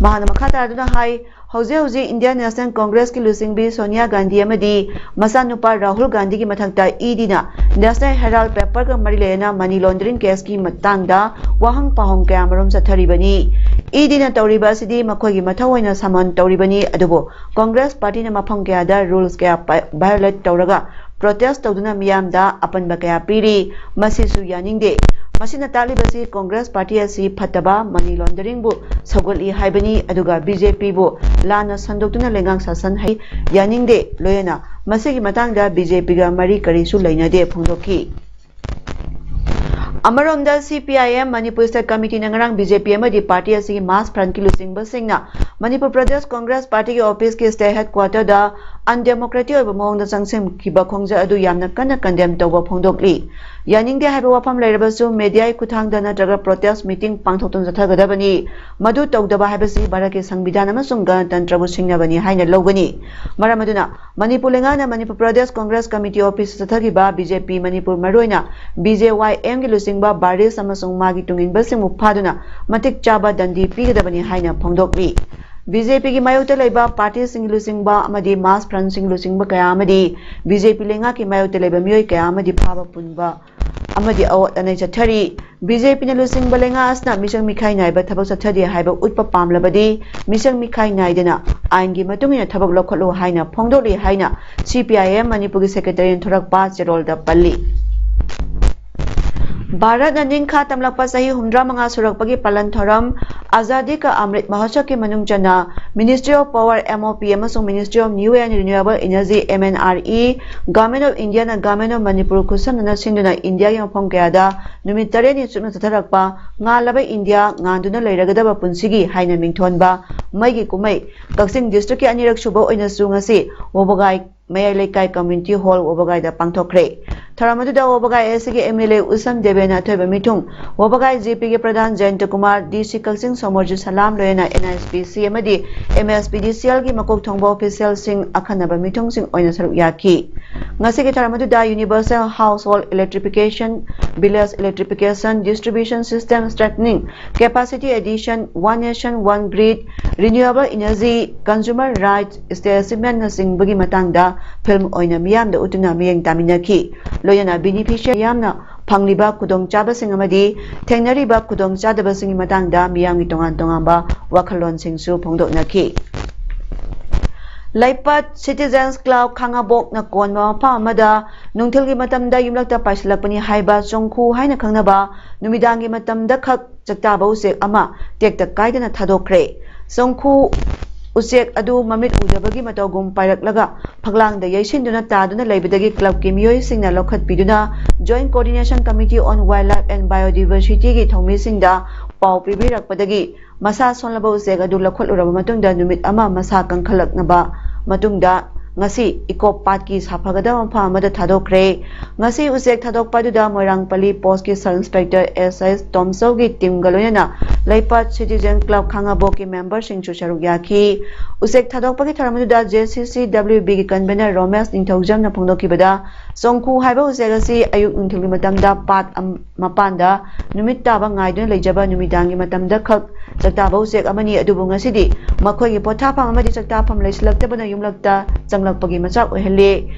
ꯃꯍꯥꯛꯅ ꯃꯈꯥ ꯇꯥꯗꯨꯅ ꯍꯥꯏ, ꯍꯧꯖꯤꯛ ꯍꯧꯖꯤꯛ ꯏꯟꯗꯤꯌꯟ ꯅꯦꯁꯅꯦꯜ ꯀꯣꯡꯒ꯭ꯔꯦꯁꯀꯤ ꯂꯨꯆꯤꯡꯕꯤ ꯁꯣꯅꯤꯌꯥ ꯒꯥꯟꯙꯤ ꯑꯃꯗꯤ ꯃꯆꯥꯅꯨꯄꯥ ꯔꯥꯍꯨꯜ ꯒꯥꯟꯙꯤꯒꯤ ꯃꯊꯛꯇ ꯏ ꯗꯤꯅ ꯅꯦꯁꯅꯦꯜ ꯍꯦꯔꯥꯜꯗ ꯄꯦꯄꯔꯒ ꯃꯔꯤ ꯂꯩꯅꯅ ꯃꯅꯤ ꯂꯣꯟꯗꯔꯤꯡ ꯀꯦꯁꯀꯤ ꯃꯇꯥꯡꯗ ꯋꯥꯍꯪ ꯄꯥꯎꯍꯪ ꯀꯌꯥꯃꯔꯨꯝ ꯆꯠꯊꯔꯤꯕꯅꯤ꯫ ꯏ ꯗꯤꯅ ꯇꯧꯔꯤꯕ ꯑꯁꯤꯗꯤ ꯃꯈꯣꯏꯒꯤ ꯃꯊꯧ ꯑꯣꯏꯅ ꯁꯃꯟ ꯇꯧꯔꯤꯕꯅꯤ, ꯑꯗꯨꯕꯨ ꯀꯣꯡꯒ꯭ꯔꯦꯁ ꯄꯥꯔꯇꯤꯅ ꯃꯐꯝ ꯀꯌꯥꯗ ꯔꯨꯜꯁ ꯀꯌꯥ ꯚꯥꯏꯑꯣꯂꯦꯠ ꯇꯧꯔꯒ ꯄ꯭ꯔꯣꯇꯦꯁ ꯇꯧꯗꯨꯅ ꯃꯤꯌꯥꯝꯗ ꯑꯄꯟꯕ ꯀꯌꯥ ꯄꯤꯔꯤ꯫ ꯃꯁꯤꯁꯨ ꯌꯥꯅꯤꯡꯗꯦ꯫ ꯃꯁꯤꯅ ꯇꯥꯛꯂꯤꯕꯁꯤ ꯀꯣꯡꯒ꯭ꯔꯦꯁ ꯄꯥꯔꯇꯤ ꯑꯁꯤ ꯐꯠꯇꯕ ꯃꯅꯤ ꯂꯣꯟꯗꯔꯤꯡꯕꯨ ꯁꯧꯒꯠꯂꯤ ꯍꯥꯏꯕꯅꯤ, ꯑꯗꯨꯒ ꯕꯤ ꯖꯦ ꯄꯤꯕꯨ ꯂꯥꯟꯅ ꯁꯟꯗꯣꯛꯇꯨꯅ ꯂꯩꯉꯥꯛ ꯁꯥꯁꯟ ꯍꯩ ꯌꯥꯅꯤꯡꯗꯦ꯫ ꯂꯣꯏꯅꯅ ꯃꯁꯤꯒꯤ ꯃꯇꯥꯡꯗ ꯕꯤ ꯖꯦ ꯄꯤꯒ ꯃꯔꯤ ꯀꯔꯤꯁꯨ ꯂꯩꯅꯗꯦ ꯐꯣꯡꯗꯣꯛꯈꯤ꯫ ꯑꯃꯔꯣꯝꯗ C P I M Manipur state ꯀꯃꯤꯇꯤꯅ ꯉꯔꯥꯡ ꯕꯤ ꯖꯦ ꯄꯤ ꯑꯃꯗꯤ ꯄꯥꯔꯇꯤ ꯑꯁꯤꯒꯤ ꯃꯥꯁ ꯐ꯭ꯔꯟꯠꯀꯤ ꯂꯨꯆꯤꯡꯕꯁꯤꯡꯅ ꯃꯅꯤꯄꯨꯔ ꯄ꯭ꯔꯗꯦꯁ ꯀꯣꯡꯒ꯭ꯔꯦꯁ ꯄꯥꯔꯇꯤꯒꯤ ꯑꯣꯐꯤꯁꯀꯤ ꯁ꯭ꯇꯦꯠ ꯍꯦꯗꯀ꯭ꯋꯥꯇꯔꯗ ꯑꯟꯗꯦꯃꯣꯀ꯭ꯔꯦꯇꯤꯛ ꯑꯣꯏꯕ ꯃꯑꯣꯡꯗ ꯆꯪꯁꯤꯟꯈꯤꯕ ꯈꯣꯡꯖꯪ ꯑꯗꯨ ꯌꯥꯝꯅ ꯀꯟꯅ ꯀꯟꯗꯦꯝ ꯇꯧꯕ ꯐꯣꯡꯗꯣꯛꯂꯤ꯫ ꯌꯥꯅꯤꯡꯗꯦ ꯍꯥꯏꯕ ꯋꯥꯐꯝ ꯂꯩꯔꯕꯁꯨ ꯃꯦꯗꯤꯌꯥꯒꯤ ꯈꯨꯠꯊꯥꯡꯗ ꯅꯠꯇ꯭ꯔꯒ ꯄ꯭ꯔꯣꯇꯦꯁ ꯃꯤꯇꯤꯡ ꯄꯥꯡꯊꯣꯛꯇꯨꯅ ꯆꯠꯊꯒꯗꯕꯅꯤ꯫ ꯃꯗꯨ ꯇꯧꯗꯕ ꯍꯥꯏꯕꯁꯤ ꯚꯥꯔꯠꯀꯤ ꯁꯪꯕꯤꯙꯥꯟ ꯑꯃꯁꯨꯡ ꯒꯅꯇꯟꯇ꯭ꯔꯕꯨ ꯁꯤꯡꯅꯕꯅꯤ ꯍꯥꯏꯅ ꯂꯧꯒꯅꯤ꯫ ꯃꯔꯝ ꯑꯗꯨꯅ ꯃꯅꯤꯄꯨꯔ ꯂꯩꯉꯥꯛꯅ ꯃꯅꯤꯄꯨꯔ ꯄ꯭ꯔꯗꯦꯁ ꯀꯣꯡꯒ꯭ꯔꯦꯁ ꯀꯃꯤꯇꯤ ꯑꯣꯐꯤꯁꯇ ꯆꯠꯊꯈꯤꯕ ꯕꯤ ꯖꯦ ꯄꯤ ꯃꯅꯤꯄꯨꯔ, ꯃꯔꯨꯑꯣꯏꯅ ꯕꯤ ꯖꯦ ꯋꯥꯏ ꯑꯦꯝꯒꯤ ꯂꯨꯆꯤꯡꯕ ꯕꯥꯔꯤꯁ ꯑꯃꯁꯨꯡ ꯃꯥꯒꯤ ꯇꯨꯡꯏꯟꯕꯁꯤꯡꯕꯨ ꯐꯥꯗꯨꯅ ꯃꯇꯤꯛ ꯆꯥꯕ ꯗꯟꯗꯤ ꯄꯤꯒꯗꯕꯅꯤ ꯍꯥꯏꯅ ꯐꯣꯡꯗꯣꯛꯂꯤ꯫ ꯕꯤ ꯖꯦ ꯄꯤꯒꯤ ꯃꯥꯌꯣꯛꯇ ꯂꯩꯕ ꯄꯥꯔꯇꯤꯁꯤꯡꯒꯤ ꯂꯨꯆꯤꯡꯕ ꯑꯃꯗꯤ ꯃꯥꯁ ꯐ꯭ꯔꯟꯁꯤꯡ ꯂꯨꯆꯤꯡꯕ ꯀꯌꯥ ꯑꯃꯗꯤ ꯕꯤ ꯖꯦ ꯄꯤ ꯂꯩꯉꯥꯛꯀꯤ ꯃꯥꯌꯣꯛꯇ ꯂꯩꯕ ꯃꯤꯑꯣꯏ ꯀꯌꯥ ꯑꯃꯗꯤ ꯐꯥꯕ ꯄꯨꯟꯕ ꯑꯃꯗꯤ ꯑꯋꯥꯠ ꯑꯅꯩ ꯆꯠꯊꯔꯤ꯫ ꯕꯤ ꯖꯦ ꯄꯤꯅ ꯂꯨꯆꯤꯡꯕ ꯂꯩꯉꯥꯛ ꯑꯁꯤꯅ ꯃꯤꯆꯪ ꯃꯤꯈꯥꯏ ꯅꯥꯏꯕ ꯊꯕꯛ ꯆꯠꯊꯗꯦ ꯍꯥꯏꯕ ꯎꯠꯄ ꯄꯥꯝꯂꯕꯗꯤ ꯃꯤꯆꯪ ꯃꯤꯈꯥꯏ ꯅꯥꯏꯗꯅ ꯑꯥꯏꯟꯒꯤ ꯃꯇꯨꯡ ꯏꯟꯅ ꯊꯕꯛ ꯂꯧꯈꯠꯂꯨ ꯍꯥꯏꯅ ꯐꯣꯡꯗꯣꯛꯂꯤ ꯍꯥꯏꯅ ꯁꯤ ꯄꯤ ꯑꯥꯏ ꯑꯦꯝ ꯃꯅꯤꯄꯨꯔꯒꯤ ꯁꯦꯀ꯭ꯔꯦꯇꯔꯤꯅ ꯊꯣꯔꯛꯄ ꯆꯦꯔꯣꯜꯗ ꯄꯜꯂꯤ꯫ ꯚꯥꯔꯠꯅ ꯅꯤꯡꯈꯥ ꯇꯝꯂꯛꯄ ꯆꯍꯤ ꯍꯨꯝꯗ꯭ꯔꯥ ꯃꯉꯥ ꯁꯨꯔꯛꯄꯒꯤ ꯄꯥꯂꯟ ꯊꯧꯔꯝ ꯑꯖꯥꯗꯤ ꯀꯥ ꯑꯃ꯭ꯔꯤꯠ ꯃꯍꯣꯠꯁꯕꯀꯤ ꯃꯅꯨꯡ ꯆꯟꯅ Ministry of Power, M O P, ꯑꯃꯁꯨꯡ Ministry of New and Renewable Energy, M N R E, Government of India ꯅ Government of ꯃꯅꯤꯄꯨꯔ ꯈꯨꯠꯁꯝꯅꯅ ꯁꯤꯟꯗꯨꯅ ꯏꯟꯗꯤꯌꯥꯒꯤ ꯃꯐꯝ ꯀꯌꯥꯗ ꯅꯨꯃꯤꯠ ꯇꯔꯦꯠꯅꯤ ꯆꯨꯞꯅ ꯆꯠꯊꯔꯛꯄ ꯉꯥꯜꯂꯕ ꯏꯟꯗꯤꯌꯥ ꯉꯥꯟꯗꯨꯅ ꯂꯩꯔꯒꯗꯕ ꯄꯨꯟꯁꯤꯒꯤ ꯍꯥꯏꯅ ꯃꯤꯡꯊꯣꯟꯕ ꯃꯩꯒꯤ ꯀꯨꯝꯍꯩ ꯀꯛꯆꯤꯡ district ꯀꯤ ꯑꯅꯤꯔꯛ ꯁꯨꯕ ꯑꯣꯏꯅꯁꯨ ꯉꯁꯤ ꯋꯥꯕꯒꯥꯏ ꯃꯌꯥꯏ ꯂꯩꯀꯥꯏ community hall ꯋꯥꯕꯒꯥꯏꯗ ꯄꯥꯡꯊꯣꯛꯈ꯭ꯔꯦ꯫ ꯊꯧꯔꯝ ꯑꯗꯨꯗ ꯋꯥꯕꯒꯥꯏ ꯑꯦ ꯁꯤꯒꯤ ꯑꯦꯝ ꯑꯦꯜ ꯑꯦ ꯎꯁꯝ ꯗꯦꯕꯦꯅ ꯑꯊꯣꯏꯕ ꯃꯤꯊꯨꯡ, ꯋꯥꯕꯒꯥꯏ ꯖꯦ ꯄꯤꯒꯤ ꯄ꯭ꯔꯙꯥꯟ ꯖꯌꯟꯇ ꯀꯨꯃꯥꯔ, ꯗꯤ ꯁꯤ ꯀꯛꯆꯤꯡ ꯁꯣꯃꯣꯔꯖꯤꯠ ꯁꯂꯥꯝ, ꯂꯣꯏꯅꯅ ꯑꯦꯟ ꯑꯥꯏ ꯑꯦꯁ ꯄꯤ ꯁꯤ ꯑꯃꯗꯤ ꯑꯦꯝ ꯑꯦꯁ ꯄꯤ ꯗꯤ ꯁꯤ ꯑꯦꯜꯒꯤ ꯃꯀꯣꯛ ꯊꯣꯡꯕ ꯑꯣꯐꯤꯁꯤꯌꯦꯜꯁꯤꯡ, ꯑꯈꯟꯅꯕ ꯃꯤꯊꯨꯡꯁꯤꯡ ꯑꯣꯏꯅ ꯁꯔꯨꯛ ꯌꯥꯈꯤ꯫ ꯉꯁꯤꯒꯤ ꯊꯧꯔꯝ ꯑꯗꯨꯗ universal household electrification, village electrification, distribution system strengthening, capacity addition, One Nation One Grid, renewable energy, consumer rights, state achievement ꯅꯆꯤꯡꯕꯒꯤ ꯃꯇꯥꯡꯗ film ꯑꯣꯏꯅ ꯃꯤꯌꯥꯝꯗ ꯎꯠꯇꯨꯅ ꯃꯤꯠꯌꯦꯡ ꯇꯥꯃꯤꯟꯅꯈꯤ꯫ ꯂꯣꯏꯅꯅ beneficiary ꯌꯥꯝꯅ ꯐꯪꯂꯤꯕ ꯈꯨꯗꯣꯡꯆꯥꯕꯁꯤꯡ ꯑꯃꯗꯤ ꯊꯦꯡꯅꯔꯤꯕ ꯈꯨꯗꯣꯡꯆꯥꯗꯕꯁꯤꯡꯒꯤ ꯃꯇꯥꯡꯗ ꯃꯤꯌꯥꯝꯒꯤ ꯇꯣꯉꯥꯟ ꯇꯣꯉꯥꯟꯕ ꯋꯥꯈꯜꯂꯣꯟꯁꯤꯡꯁꯨ ꯐꯣꯡꯗꯣꯛꯅꯈꯤ꯫ ꯂꯩꯄꯠ Citizens Club ꯈꯥꯉꯕꯣꯛꯅ ꯀꯣꯟꯕ ꯃꯐꯝ ꯑꯃꯗ ꯅꯨꯡꯊꯤꯜꯒꯤ ꯃꯇꯝꯗ ꯌꯨꯝꯂꯛꯇ ꯄꯥꯏꯁꯤꯜꯂꯛꯄꯅꯤ ꯍꯥꯏꯕ ꯆꯣꯡꯈꯨ ꯍꯥꯏꯅ ꯈꯪꯅꯕ ꯅꯨꯃꯤꯗꯥꯡꯒꯤ ꯃꯇꯝꯗ ꯈꯛ ꯆꯥꯛꯇꯥꯕ ꯎꯆꯦꯛ ꯑꯃ ꯇꯦꯛꯇ ꯀꯥꯏꯗꯅ ꯊꯥꯗꯣꯛꯈ꯭ꯔꯦ꯫ ꯆꯣꯡꯈꯨ ꯎꯆꯦꯛ ꯑꯗꯨ ꯃꯃꯤꯠ ꯎꯗꯕꯒꯤ ꯃꯇꯧꯒꯨꯝ ꯄꯥꯏꯔꯛꯂꯒ ꯐꯛꯂꯥꯡꯗ ꯌꯩꯁꯤꯟꯗꯨꯅ ꯇꯥꯗꯨꯅ ꯂꯩꯕꯗꯒꯤ club ꯀꯤ ꯃꯤꯑꯣꯏꯁꯤꯡꯅ ꯂꯧꯈꯠꯄꯤꯗꯨꯅ Joint Coordination Committee on Wildlife and Biodiversity ꯒꯤ ꯊꯧꯃꯤꯁꯤꯡꯗ ꯄꯥꯎ ꯄꯤꯕꯤꯔꯛꯄꯗꯒꯤ ꯃꯁꯥ ꯁꯣꯜꯂꯕ ꯎꯆꯦꯛ ꯑꯗꯨ ꯂꯧꯈꯠꯂꯨꯔꯕ ꯃꯇꯨꯡꯗ ꯅꯨꯃꯤꯠ ꯑꯃ ꯃꯁꯥ ꯀꯟꯈꯠꯂꯛꯂꯕ ꯃꯇꯨꯡꯗ ꯉꯁꯤ ꯏꯀꯣꯞ ꯄꯥꯠꯀꯤ ꯁꯥꯐꯒꯗꯕ ꯃꯐꯝ ꯑꯃꯗ ꯊꯥꯗꯣꯛꯈ꯭ꯔꯦ꯫ ꯉꯁꯤ ꯎꯆꯦꯛ ꯊꯥꯗꯣꯛꯄ ꯑꯗꯨꯗ ꯃꯣꯏꯔꯥꯡꯄꯜꯂꯤ post ꯀꯤ sub inspector ꯑꯦꯁ ꯑꯦꯁ ꯇꯣꯝꯆꯧꯒꯤ team ꯒ ꯂꯣꯏꯅꯅ ꯂꯩꯄꯠ Citizen Club ꯈꯥꯉꯕꯣꯛꯀꯤ member ꯁꯤꯡꯁꯨ ꯁꯔꯨꯛ ꯌꯥꯈꯤ꯫ ꯎꯆꯦꯛ ꯊꯥꯗꯣꯛꯄꯒꯤ ꯊꯧꯔꯝ ꯑꯗꯨꯗ J C C W B ꯒꯤ convener ꯔꯣꯃꯦꯁ ꯅꯤꯡꯊꯧꯖꯝꯅ ꯐꯣꯡꯗꯣꯛꯈꯤꯕꯗ, ꯆꯣꯡꯈꯨ ꯍꯥꯏꯕ ꯎꯆꯦꯛ ꯑꯁꯤ ꯑꯌꯨꯛ ꯅꯨꯡꯊꯤꯜꯒꯤ ꯃꯇꯝꯗ ꯄꯥꯠ ꯑꯝ-, ꯃꯄꯥꯟꯗ ꯅꯨꯃꯤꯠ ꯇꯥꯕ ꯉꯥꯏꯗꯨꯅ ꯂꯩꯖꯕ ꯅꯨꯃꯤꯗꯥꯡꯒꯤ ꯃꯇꯝꯗ ꯈꯛ ꯆꯥꯛꯇꯥꯕ ꯎꯆꯦꯛ ꯑꯃꯅꯤ꯫ ꯑꯗꯨꯕꯨ ꯉꯁꯤꯗꯤ ꯃꯈꯣꯏꯒꯤ ꯄꯣꯊꯥꯐꯝ ꯑꯃꯗꯤ ꯆꯥꯛꯇꯥꯐꯝ ꯂꯩꯁꯤꯜꯂꯛꯇꯕꯅ ꯌꯨꯝꯂꯛꯇ ꯆꯪꯂꯛꯄꯒꯤ ꯃꯆꯥꯛ ꯑꯣꯏꯍꯜꯂꯤ꯫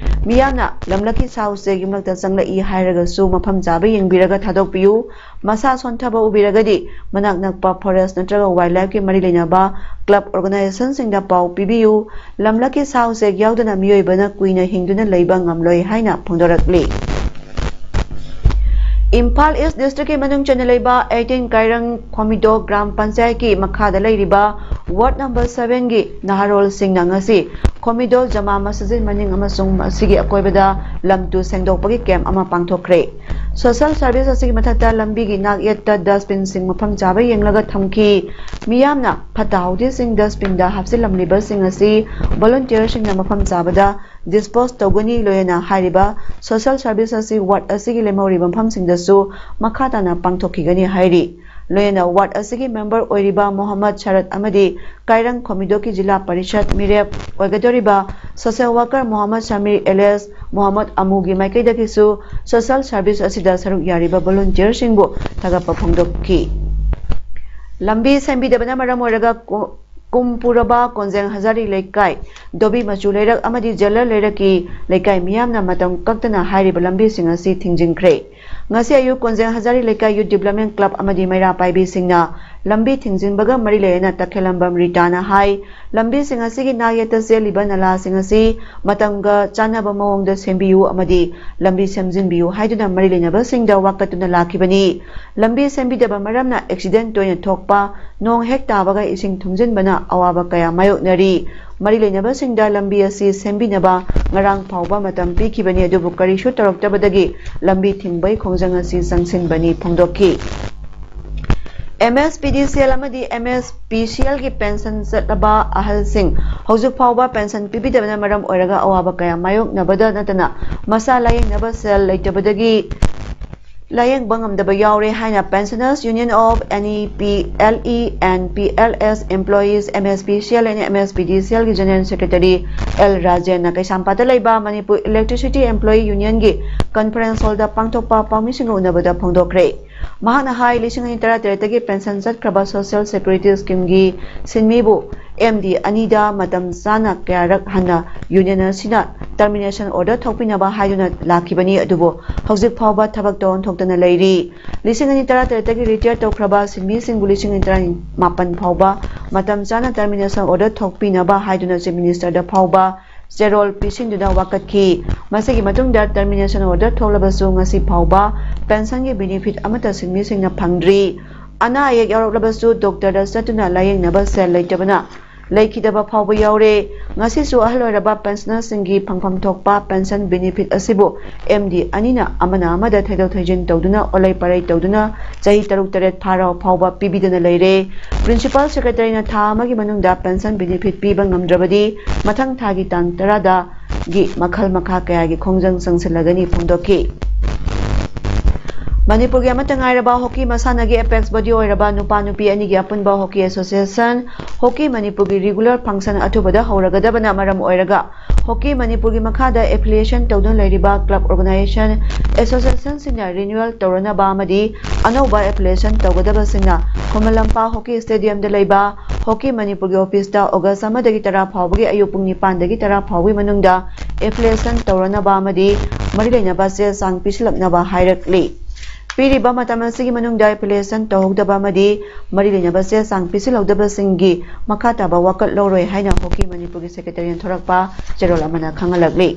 ꯃꯤꯌꯥꯝꯅ ꯂꯝꯂꯛꯀꯤ ꯁꯥ ꯎꯆꯦꯛ ꯌꯨꯝꯂꯛꯇ ꯆꯪꯂꯛꯏ ꯍꯥꯏꯔꯒꯁꯨ ꯃꯐꯝ ꯆꯥꯕ ꯌꯦꯡꯕꯤꯔꯒ ꯊꯥꯗꯣꯛꯄꯤꯌꯨ꯫ ꯃꯁꯥ ꯁꯣꯟꯊꯕ ꯎꯕꯤꯔꯒꯗꯤ ꯃꯅꯥꯛ ꯅꯛꯄ ꯐꯣꯔꯦꯁ ꯅꯠꯇ꯭ꯔꯒ ꯋꯥꯏꯜ ꯂꯥꯏꯐꯀꯤ ꯃꯔꯤ ꯂꯩꯅꯕ ꯀ꯭ꯂꯕ ꯑꯣꯔꯒꯅꯥꯏꯖꯦꯁꯟꯁꯤꯡꯗ ꯄꯥꯎ ꯄꯤꯕꯤꯌꯨ꯫ ꯂꯝꯂꯛꯀꯤ ꯁꯥ ꯎꯆꯦꯛ ꯌꯥꯎꯗꯅ ꯃꯤꯑꯣꯏꯕꯅ ꯀꯨꯏꯅ ꯍꯤꯡꯗꯨꯅ ꯂꯩꯕ ꯉꯝꯂꯣꯏ ꯍꯥꯏꯅ ꯐꯣꯡꯗꯣꯔꯛꯂꯤ꯫ ꯏꯝꯐꯥꯜ ꯏꯁ ꯗꯤꯁꯇ꯭ꯔꯤꯛꯀꯤ ꯃꯅꯨꯡ ꯆꯟꯅ ꯂꯩꯕ ꯑꯩꯇꯤꯟ ꯀꯥꯏꯔꯪ ꯈꯣꯃꯤꯗꯣ ꯒ꯭ꯔꯥꯝ ꯄꯟꯆꯥꯌꯠꯀꯤ ꯃꯈꯥꯗ ꯂꯩꯔꯤꯕ ꯋꯥꯔꯗ ꯅꯝꯕꯔ ꯁꯚꯦꯟꯒꯤ ꯅꯍꯥꯔꯣꯜꯁꯤꯡꯅ ꯉꯁꯤ ꯈꯣꯃꯤꯗꯣ ꯖꯃꯥ ꯃꯁꯖꯤꯗ ꯃꯅꯤꯡ ꯑꯃꯁꯨꯡ ꯃꯁꯤꯒꯤ ꯑꯀꯣꯏꯕꯗ ꯂꯝ ꯇꯨ ꯁꯦꯡꯗꯣꯛꯄꯒꯤ ꯀꯦꯝꯞ ꯑꯃ ꯄꯥꯡꯊꯣꯛꯈ꯭ꯔꯦ꯫ ꯁꯣꯁꯦꯜ ꯁꯥꯔꯚꯤꯁ ꯑꯁꯤꯒꯤ ꯃꯊꯛꯇ ꯂꯝꯕꯤꯒꯤ ꯅꯥꯛ ꯌꯦꯠꯇ ꯗꯁꯕꯤꯟꯁꯤꯡ ꯃꯐꯝ ꯆꯥꯕ ꯌꯦꯡꯂꯒ ꯊꯝꯈꯤ꯫ ꯃꯤꯌꯥꯝꯅ ꯐꯠꯇ ꯍꯥꯎꯗꯤꯁꯤꯡ ꯗꯁꯕꯤꯟꯗ ꯍꯥꯞꯆꯤꯜꯂꯝꯂꯤꯕꯁꯤꯡ ꯑꯁꯤ ꯚꯣꯂꯨꯟꯇꯤꯌꯔꯁꯤꯡꯅ ꯃꯐꯝ ꯆꯥꯕꯗ ꯗꯤꯁꯄꯣꯖ ꯇꯧꯒꯅꯤ꯫ ꯂꯣꯏꯅꯅ ꯍꯥꯏꯔꯤꯕ ꯁꯣꯁꯦꯜ ꯁꯥꯔꯚꯤꯁ ꯑꯁꯤ ꯋꯥꯔꯗ ꯑꯁꯤꯒꯤ ꯂꯦꯝꯍꯧꯔꯤꯕ ꯃꯐꯝꯁꯤꯡꯗꯁꯨ ꯃꯈꯥ ꯇꯥꯅ ꯄꯥꯡꯊꯣꯛꯈꯤꯒꯅꯤ ꯍꯥꯏꯔꯤ꯫ ꯂꯣꯏꯅꯅ ꯋꯥꯔꯗ ꯑꯁꯤꯒꯤ ꯃꯦꯝꯕꯔ ꯑꯣꯏꯔꯤꯕ ꯃꯣꯍꯝꯃꯗ ꯁꯔꯠ ꯑꯃꯗꯤ ꯀꯥꯏꯔꯪ ꯈꯣꯃꯤꯗꯣꯛꯀꯤ ꯖꯤꯂꯥ ꯄꯔꯤꯁꯠ ꯃꯤꯔꯦꯞ ꯑꯣꯏꯒꯗꯧꯔꯤꯕ ꯁꯣꯁꯦꯜ ꯋꯥꯔꯀꯔ ꯃꯣꯍꯝꯃꯗ ꯁꯃꯤꯔ ꯑꯦꯂꯦꯁ ꯃꯣꯍꯝꯃꯗ ꯑꯃꯨꯒꯤ ꯃꯥꯏꯀꯩꯗꯒꯤꯁꯨ ꯁꯣꯁꯦꯜ ꯁꯥꯔꯚꯤꯁ ꯑꯁꯤꯗ ꯁꯔꯨꯛ ꯌꯥꯔꯤꯕ ꯚꯣꯂꯨꯟꯇꯤꯌꯔꯁꯤꯡꯕꯨ ꯊꯥꯒꯠꯄ ꯐꯣꯡꯗꯣꯛꯈꯤ꯫ ꯂꯝꯕꯤ ꯁꯦꯝꯕꯤꯗꯕꯅ ꯃꯔꯝ ꯑꯣꯏꯔꯒ ꯀꯨ-, ꯀꯨꯝꯄꯨꯔꯕꯥ ꯀꯣꯟꯖꯦꯡ ꯍꯖꯥꯔꯤ ꯂꯩꯀꯥꯏ ꯗꯣꯕꯤ ꯃꯆꯨ ꯂꯩꯔꯛ ꯑꯃꯗꯤ ꯖꯦꯂꯔ ꯂꯩꯔꯛꯀꯤ ꯂꯩꯀꯥꯏ ꯃꯤꯌꯥꯝꯅ ꯃꯇꯝ ꯀꯛꯇꯅ ꯍꯥꯏꯔꯤꯕ ꯂꯝꯕꯤꯁꯤꯡ ꯑꯁꯤ ꯊꯤꯡꯖꯤꯟꯈ꯭ꯔꯦ꯫ ꯉꯁꯤ ꯑꯌꯨꯛ ꯀꯣꯟꯖꯦꯡ ꯍꯖꯥꯔꯤ ꯂꯩꯀꯥꯏ ꯌꯨꯠ ꯗꯤꯕ꯭ꯂꯞꯃꯦꯟ ꯀ꯭ꯂꯕ ꯑꯃꯗꯤ ꯃꯩꯔꯥ ꯄꯥꯏꯕꯤꯁꯤꯡꯅ ꯂꯝꯕꯤ ꯊꯤꯡꯖꯤꯟꯕꯒ ꯃꯔꯤ ꯂꯩꯅꯅ ꯇꯈꯦꯂꯝꯕꯝ ꯔꯤꯇꯥꯅ ꯍꯥꯏ, ꯂꯝꯕꯤꯁꯤꯡ ꯑꯁꯤꯒꯤ ꯅꯥꯛ ꯌꯦꯠꯇ ꯆꯦꯜꯂꯤꯕ ꯅꯂꯥꯁꯤꯡ ꯑꯁꯤ ꯃꯇꯝꯒ ꯆꯥꯟꯅꯕ ꯃꯑꯣꯡꯗ ꯁꯦꯝꯕꯤꯌꯨ ꯑꯃꯗꯤ ꯂꯝꯕꯤ ꯁꯦꯝꯖꯤꯟꯕꯤꯌꯨ ꯍꯥꯏꯗꯨꯅ ꯃꯔꯤ ꯂꯩꯅꯕꯁꯤꯡꯗ ꯋꯥꯀꯠꯇꯨꯅ ꯂꯥꯛꯈꯤꯕꯅꯤ꯫ ꯂꯝꯕꯤ ꯁꯦꯝꯕꯤꯗꯕ ꯃꯔꯝꯅ ꯑꯦꯛꯁꯤꯗꯦꯟ ꯇꯣꯏꯅ ꯊꯣꯛꯄ, ꯅꯣꯡ ꯍꯦꯛ ꯇꯥꯕꯒ ꯏꯁꯤꯡ ꯊꯨꯝꯖꯤꯟꯕꯅ ꯑꯋꯥꯕ ꯀꯌꯥ ꯃꯥꯌꯣꯛꯅꯔꯤ꯫ ꯃꯔꯤ ꯂꯩꯅꯕꯁꯤꯡꯗ ꯂꯝꯕꯤ ꯑꯁꯤ ꯁꯦꯝꯕꯤꯅꯕ ꯉꯔꯥꯡ ꯐꯥꯎꯕ ꯃꯇꯝ ꯄꯤꯈꯤꯕꯅꯤ, ꯑꯗꯨꯕꯨ ꯀꯔꯤꯁꯨ ꯇꯧꯔꯛꯇꯕꯗꯒꯤ ꯂꯝꯕꯤ ꯊꯤꯡꯕꯒꯤ ꯈꯣꯡꯖꯪ ꯑꯁꯤ ꯆꯪꯁꯤꯟꯕꯅꯤ ꯐꯣꯡꯗꯣꯛꯈꯤ꯫ ꯑꯦꯝ ꯑꯦꯁ ꯄꯤ ꯗꯤ ꯁꯤ ꯑꯦꯜ ꯑꯃꯗꯤ ꯑꯦꯝ ꯑꯦꯁ ꯄꯤ ꯁꯤ ꯑꯦꯜꯒꯤ ꯄꯦꯟꯁꯟ ꯆꯠꯂꯕ ꯑꯍꯜꯁꯤꯡ ꯍꯧꯖꯤꯛ ꯐꯥꯎꯕ ꯄꯦꯟꯁꯟ ꯄꯤꯕꯤꯗꯕꯅ ꯃꯔꯝ ꯑꯣꯏꯔꯒ ꯑꯋꯥꯕ ꯀꯌꯥ ꯃꯥꯌꯣꯛꯅꯕꯗ ꯅꯠꯇꯅ ꯃꯁꯥ ꯂꯥꯌꯦꯡꯅꯕ ꯁꯦꯜ ꯂꯩꯇꯕꯗꯒꯤ ꯂꯥꯌꯦꯡꯕ ꯉꯝꯗꯕ ꯌꯥꯎꯔꯦ ꯍꯥꯏꯅ Pensioners Union of N E P L E and P L S Employees, M S P C L and M S P D C L ꯒꯤ General Secretary ꯑꯦꯜ ꯔꯥꯖꯦꯟꯅ ꯀꯩꯁꯥꯝꯄꯥꯠꯇ ꯂꯩꯕ ꯃꯅꯤꯄꯨꯔ Electricity Employee Union ꯒꯤ conference hall ꯗ ꯄꯥꯡꯊꯣꯛꯄ ꯄꯥꯎꯃꯤꯁꯤꯡꯒ ꯎꯅꯕꯗ ꯐꯣꯡꯗꯣꯛꯈ꯭ꯔꯦ꯫ ꯃꯍꯥꯛꯅ ꯍꯥꯏ, ꯂꯤꯁꯤꯡ ꯑꯅꯤ ꯇꯔꯥꯇꯔꯦꯠꯇꯒꯤ pension ꯆꯠꯈ꯭ꯔꯕ social security ꯁ꯭ꯀꯤꯝꯒꯤ ꯁꯤꯟꯃꯤꯕꯨ M D ꯑꯅꯤꯗ ꯃꯇꯝ ꯆꯥꯅ ꯀꯌꯥꯔꯛ ꯍꯟꯅ ꯌꯨꯅꯤꯌꯟ ꯑꯁꯤꯅ ꯇꯔꯃꯤꯅꯦꯁꯟ ꯑꯣꯔꯗꯔ ꯊꯣꯛꯄꯤꯅꯕ ꯍꯥꯏꯗꯨꯅ ꯂꯥꯛꯈꯤꯕꯅꯤ, ꯑꯗꯨꯕꯨ ꯍꯧꯖꯤꯛ ꯐꯥꯎꯕ ꯊꯕꯛꯇ ꯑꯣꯟꯊꯣꯛꯇꯅ ꯂꯩꯔꯤ꯫ ꯂꯤꯁꯤꯡ ꯑꯅꯤ ꯇꯔꯥꯇꯔꯦꯠꯇꯒꯤ ꯔꯤꯇꯥꯌꯔ ꯇꯧꯈ꯭ꯔꯕ ꯁꯤꯟꯃꯤꯁꯤꯡꯕꯨ ꯂꯤꯁꯤꯡ ꯑꯅꯤ ꯇꯔꯥꯃꯥꯄꯟ ꯐꯥꯎꯕ ꯃꯇꯝ ꯆꯥꯅ ꯇꯔꯃꯤꯅꯦꯁꯟ ꯑꯣꯔꯗꯔ ꯊꯣꯛꯄꯤꯅꯕ ꯍꯥꯏꯗꯨꯅ ꯆꯤꯐ ꯃꯤꯅꯤꯁꯇꯔꯗ ꯐꯥꯎꯕ ꯆꯦꯔꯣꯜ ꯄꯤꯁꯤꯟꯗꯨꯅ ꯋꯥꯀꯠꯈꯤ꯫ ꯃꯁꯤꯒꯤ ꯃꯇꯨꯡꯗ ꯇꯔꯃꯤꯅꯦꯁꯟ ꯑꯣꯔꯗꯔ ꯊꯣꯛꯂꯕꯁꯨ ꯉꯁꯤ ꯐꯥꯎꯕ ꯄꯦꯟꯁꯟꯒꯤ ꯕꯦꯅꯤꯐꯤꯠ ꯑꯃꯠꯇ ꯁꯤꯟꯃꯤꯁꯤꯡꯅ ꯐꯪꯗ꯭ꯔꯤ꯫ ꯑꯅꯥ ꯑꯌꯦꯛ ꯌꯥꯎꯔꯛꯂꯕꯁꯨ ꯗꯣꯛꯇꯔꯗ ꯆꯠꯇꯨꯅ ꯂꯥꯌꯦꯡꯅꯕ ꯁꯦꯜ ꯂꯩꯇꯕꯅ ꯂꯩꯈꯤꯗꯕ ꯐꯥꯎꯕ ꯌꯥꯎꯔꯦ꯫ ꯉꯁꯤꯁꯨ ꯑꯍꯜ ꯑꯣꯏꯔꯕ ꯄꯦꯟꯁꯅꯔꯁꯤꯡꯒꯤ ꯐꯪꯐꯝ ꯊꯣꯛꯄ ꯄꯦꯟꯁꯟ ꯕꯦꯅꯤꯐꯤꯠ ꯑꯁꯤꯕꯨ ꯑꯦꯝ ꯗꯤ ꯑꯅꯤꯅ ꯑꯃꯅ ꯑꯃꯗ ꯊꯩꯗꯣꯛ ꯊꯩꯖꯤꯟ ꯇꯧꯗꯨꯅ, ꯑꯣꯂꯩ ꯄꯥꯔꯩ ꯇꯧꯗꯨꯅ ꯆꯍꯤ ꯇꯔꯨꯛ ꯇꯔꯦꯠ ꯐꯥꯔꯕ ꯐꯥꯎꯕ ꯄꯤꯕꯤꯗꯅ ꯂꯩꯔꯦ꯫ ꯄ꯭ꯔꯤꯟꯁꯤꯄꯥꯜ ꯁꯦꯀ꯭ꯔꯦꯇꯔꯤꯅ ꯊꯥ ꯑꯃꯒꯤ ꯃꯅꯨꯡꯗ ꯄꯦꯟꯁꯟ ꯕꯦꯅꯤꯐꯤꯠ ꯄꯤꯕ ꯉꯝꯗ꯭ꯔꯕꯗꯤ ꯃꯊꯪ ꯊꯥꯒꯤ ꯇꯥꯡ ꯇꯔꯥꯗꯒꯤ ꯃꯈꯜ ꯃꯈꯥ ꯀꯌꯥꯒꯤ ꯈꯣꯡꯖꯪ ꯆꯪꯁꯤꯜꯂꯒꯅꯤ ꯐꯣꯡꯗꯣꯛꯈꯤ꯫ ꯃꯅꯤꯄꯨꯔꯒꯤ ꯑꯃꯠꯇ ꯉꯥꯏꯔꯕ ꯍꯣꯀꯤ ꯃꯁꯥꯟꯅꯒꯤ ꯑꯦꯄꯦꯛꯁ ꯕꯣꯗꯤ ꯑꯣꯏꯔꯕ ꯅꯨꯄꯥ ꯅꯨꯄꯤ ꯑꯅꯤꯒꯤ ꯑꯄꯨꯟꯕ ꯍꯣꯀꯤ ꯑꯦꯁꯣꯁꯤꯌꯦꯁꯟ, ꯍꯣꯀꯤ ꯃꯅꯤꯄꯨꯔꯒꯤ ꯔꯤꯒꯨꯂꯔ ꯐꯪꯁꯟ ꯑꯊꯨꯕꯗ ꯍꯧꯔꯒꯗꯕꯅ ꯃꯔꯝ ꯑꯣꯏꯔꯒ ꯍꯣꯀꯤ ꯃꯅꯤꯄꯨꯔꯒꯤ ꯃꯈꯥꯗ ꯑꯦꯐꯤꯂꯤꯌꯦꯁꯟ ꯇꯧꯗꯨꯅ ꯂꯩꯔꯤꯕ ꯀ꯭ꯂꯕ, ꯑꯣꯔꯒꯅꯥꯏꯖꯦꯁꯟ, ꯑꯦꯁꯣꯁꯤꯌꯦꯁꯟꯁꯤꯡꯅ ꯔꯤꯅ꯭ꯌꯨꯑꯦꯜ ꯇꯧꯔꯅꯕ ꯑꯃꯗꯤ ꯑꯅꯧꯕ ꯑꯦꯐꯤꯂꯤꯌꯦꯁꯟ ꯇꯧꯒꯗꯕꯁꯤꯡꯅ ꯈꯨꯃꯟ ꯂꯝꯄꯥꯛ ꯍꯣꯀꯤ ꯁ꯭ꯇꯦꯗꯤꯌꯝꯗ ꯂꯩꯕ ꯍꯣꯀꯤ ꯃꯅꯤꯄꯨꯔꯒꯤ ꯑꯣꯐꯤꯁꯇ ꯑꯣꯒꯁ ꯑꯃꯗꯒꯤ ꯇꯔꯥ ꯐꯥꯎꯕꯒꯤ ꯑꯌꯨꯛ ꯄꯨꯡ ꯅꯤꯄꯥꯟꯗꯒꯤ ꯇꯔꯥ ꯐꯥꯎꯕꯒꯤ ꯃꯅꯨꯡꯗ ꯑꯦꯐꯤꯂꯤꯌꯦꯁꯟ ꯇꯧꯔꯅꯕ ꯑꯃꯗꯤ ꯃꯔꯤ ꯂꯩꯅꯕ ꯆꯦ ꯆꯥꯡ ꯄꯤꯁꯤꯜꯂꯛꯅꯕ ꯍꯥꯏꯔꯛꯂꯤ꯫ ꯄꯤꯔꯤꯕ ꯃꯇꯝ ꯑꯁꯤꯒꯤ ꯃꯅꯨꯡꯗ ꯑꯦꯐꯤꯂꯤꯌꯦꯁꯟ ꯇꯧꯍꯧꯗꯕ ꯑꯃꯗꯤ ꯃꯔꯤ ꯂꯩꯅꯕ ꯆꯦ ꯆꯥꯡ ꯄꯤꯁꯤꯜꯍꯧꯗꯕꯁꯤꯡꯒꯤ ꯃꯈꯥ ꯇꯥꯕ ꯋꯥꯀꯠ ꯂꯧꯔꯣꯏ ꯍꯥꯏꯅ ꯍꯣꯀꯤ ꯃꯅꯤꯄꯨꯔꯒꯤ ꯁꯦꯀ꯭ꯔꯦꯇꯔꯤꯅ ꯊꯣꯔꯛꯄ ꯆꯦꯔꯣꯜ ꯑꯃꯅ ꯈꯪꯍꯜꯂꯛꯂꯤ꯫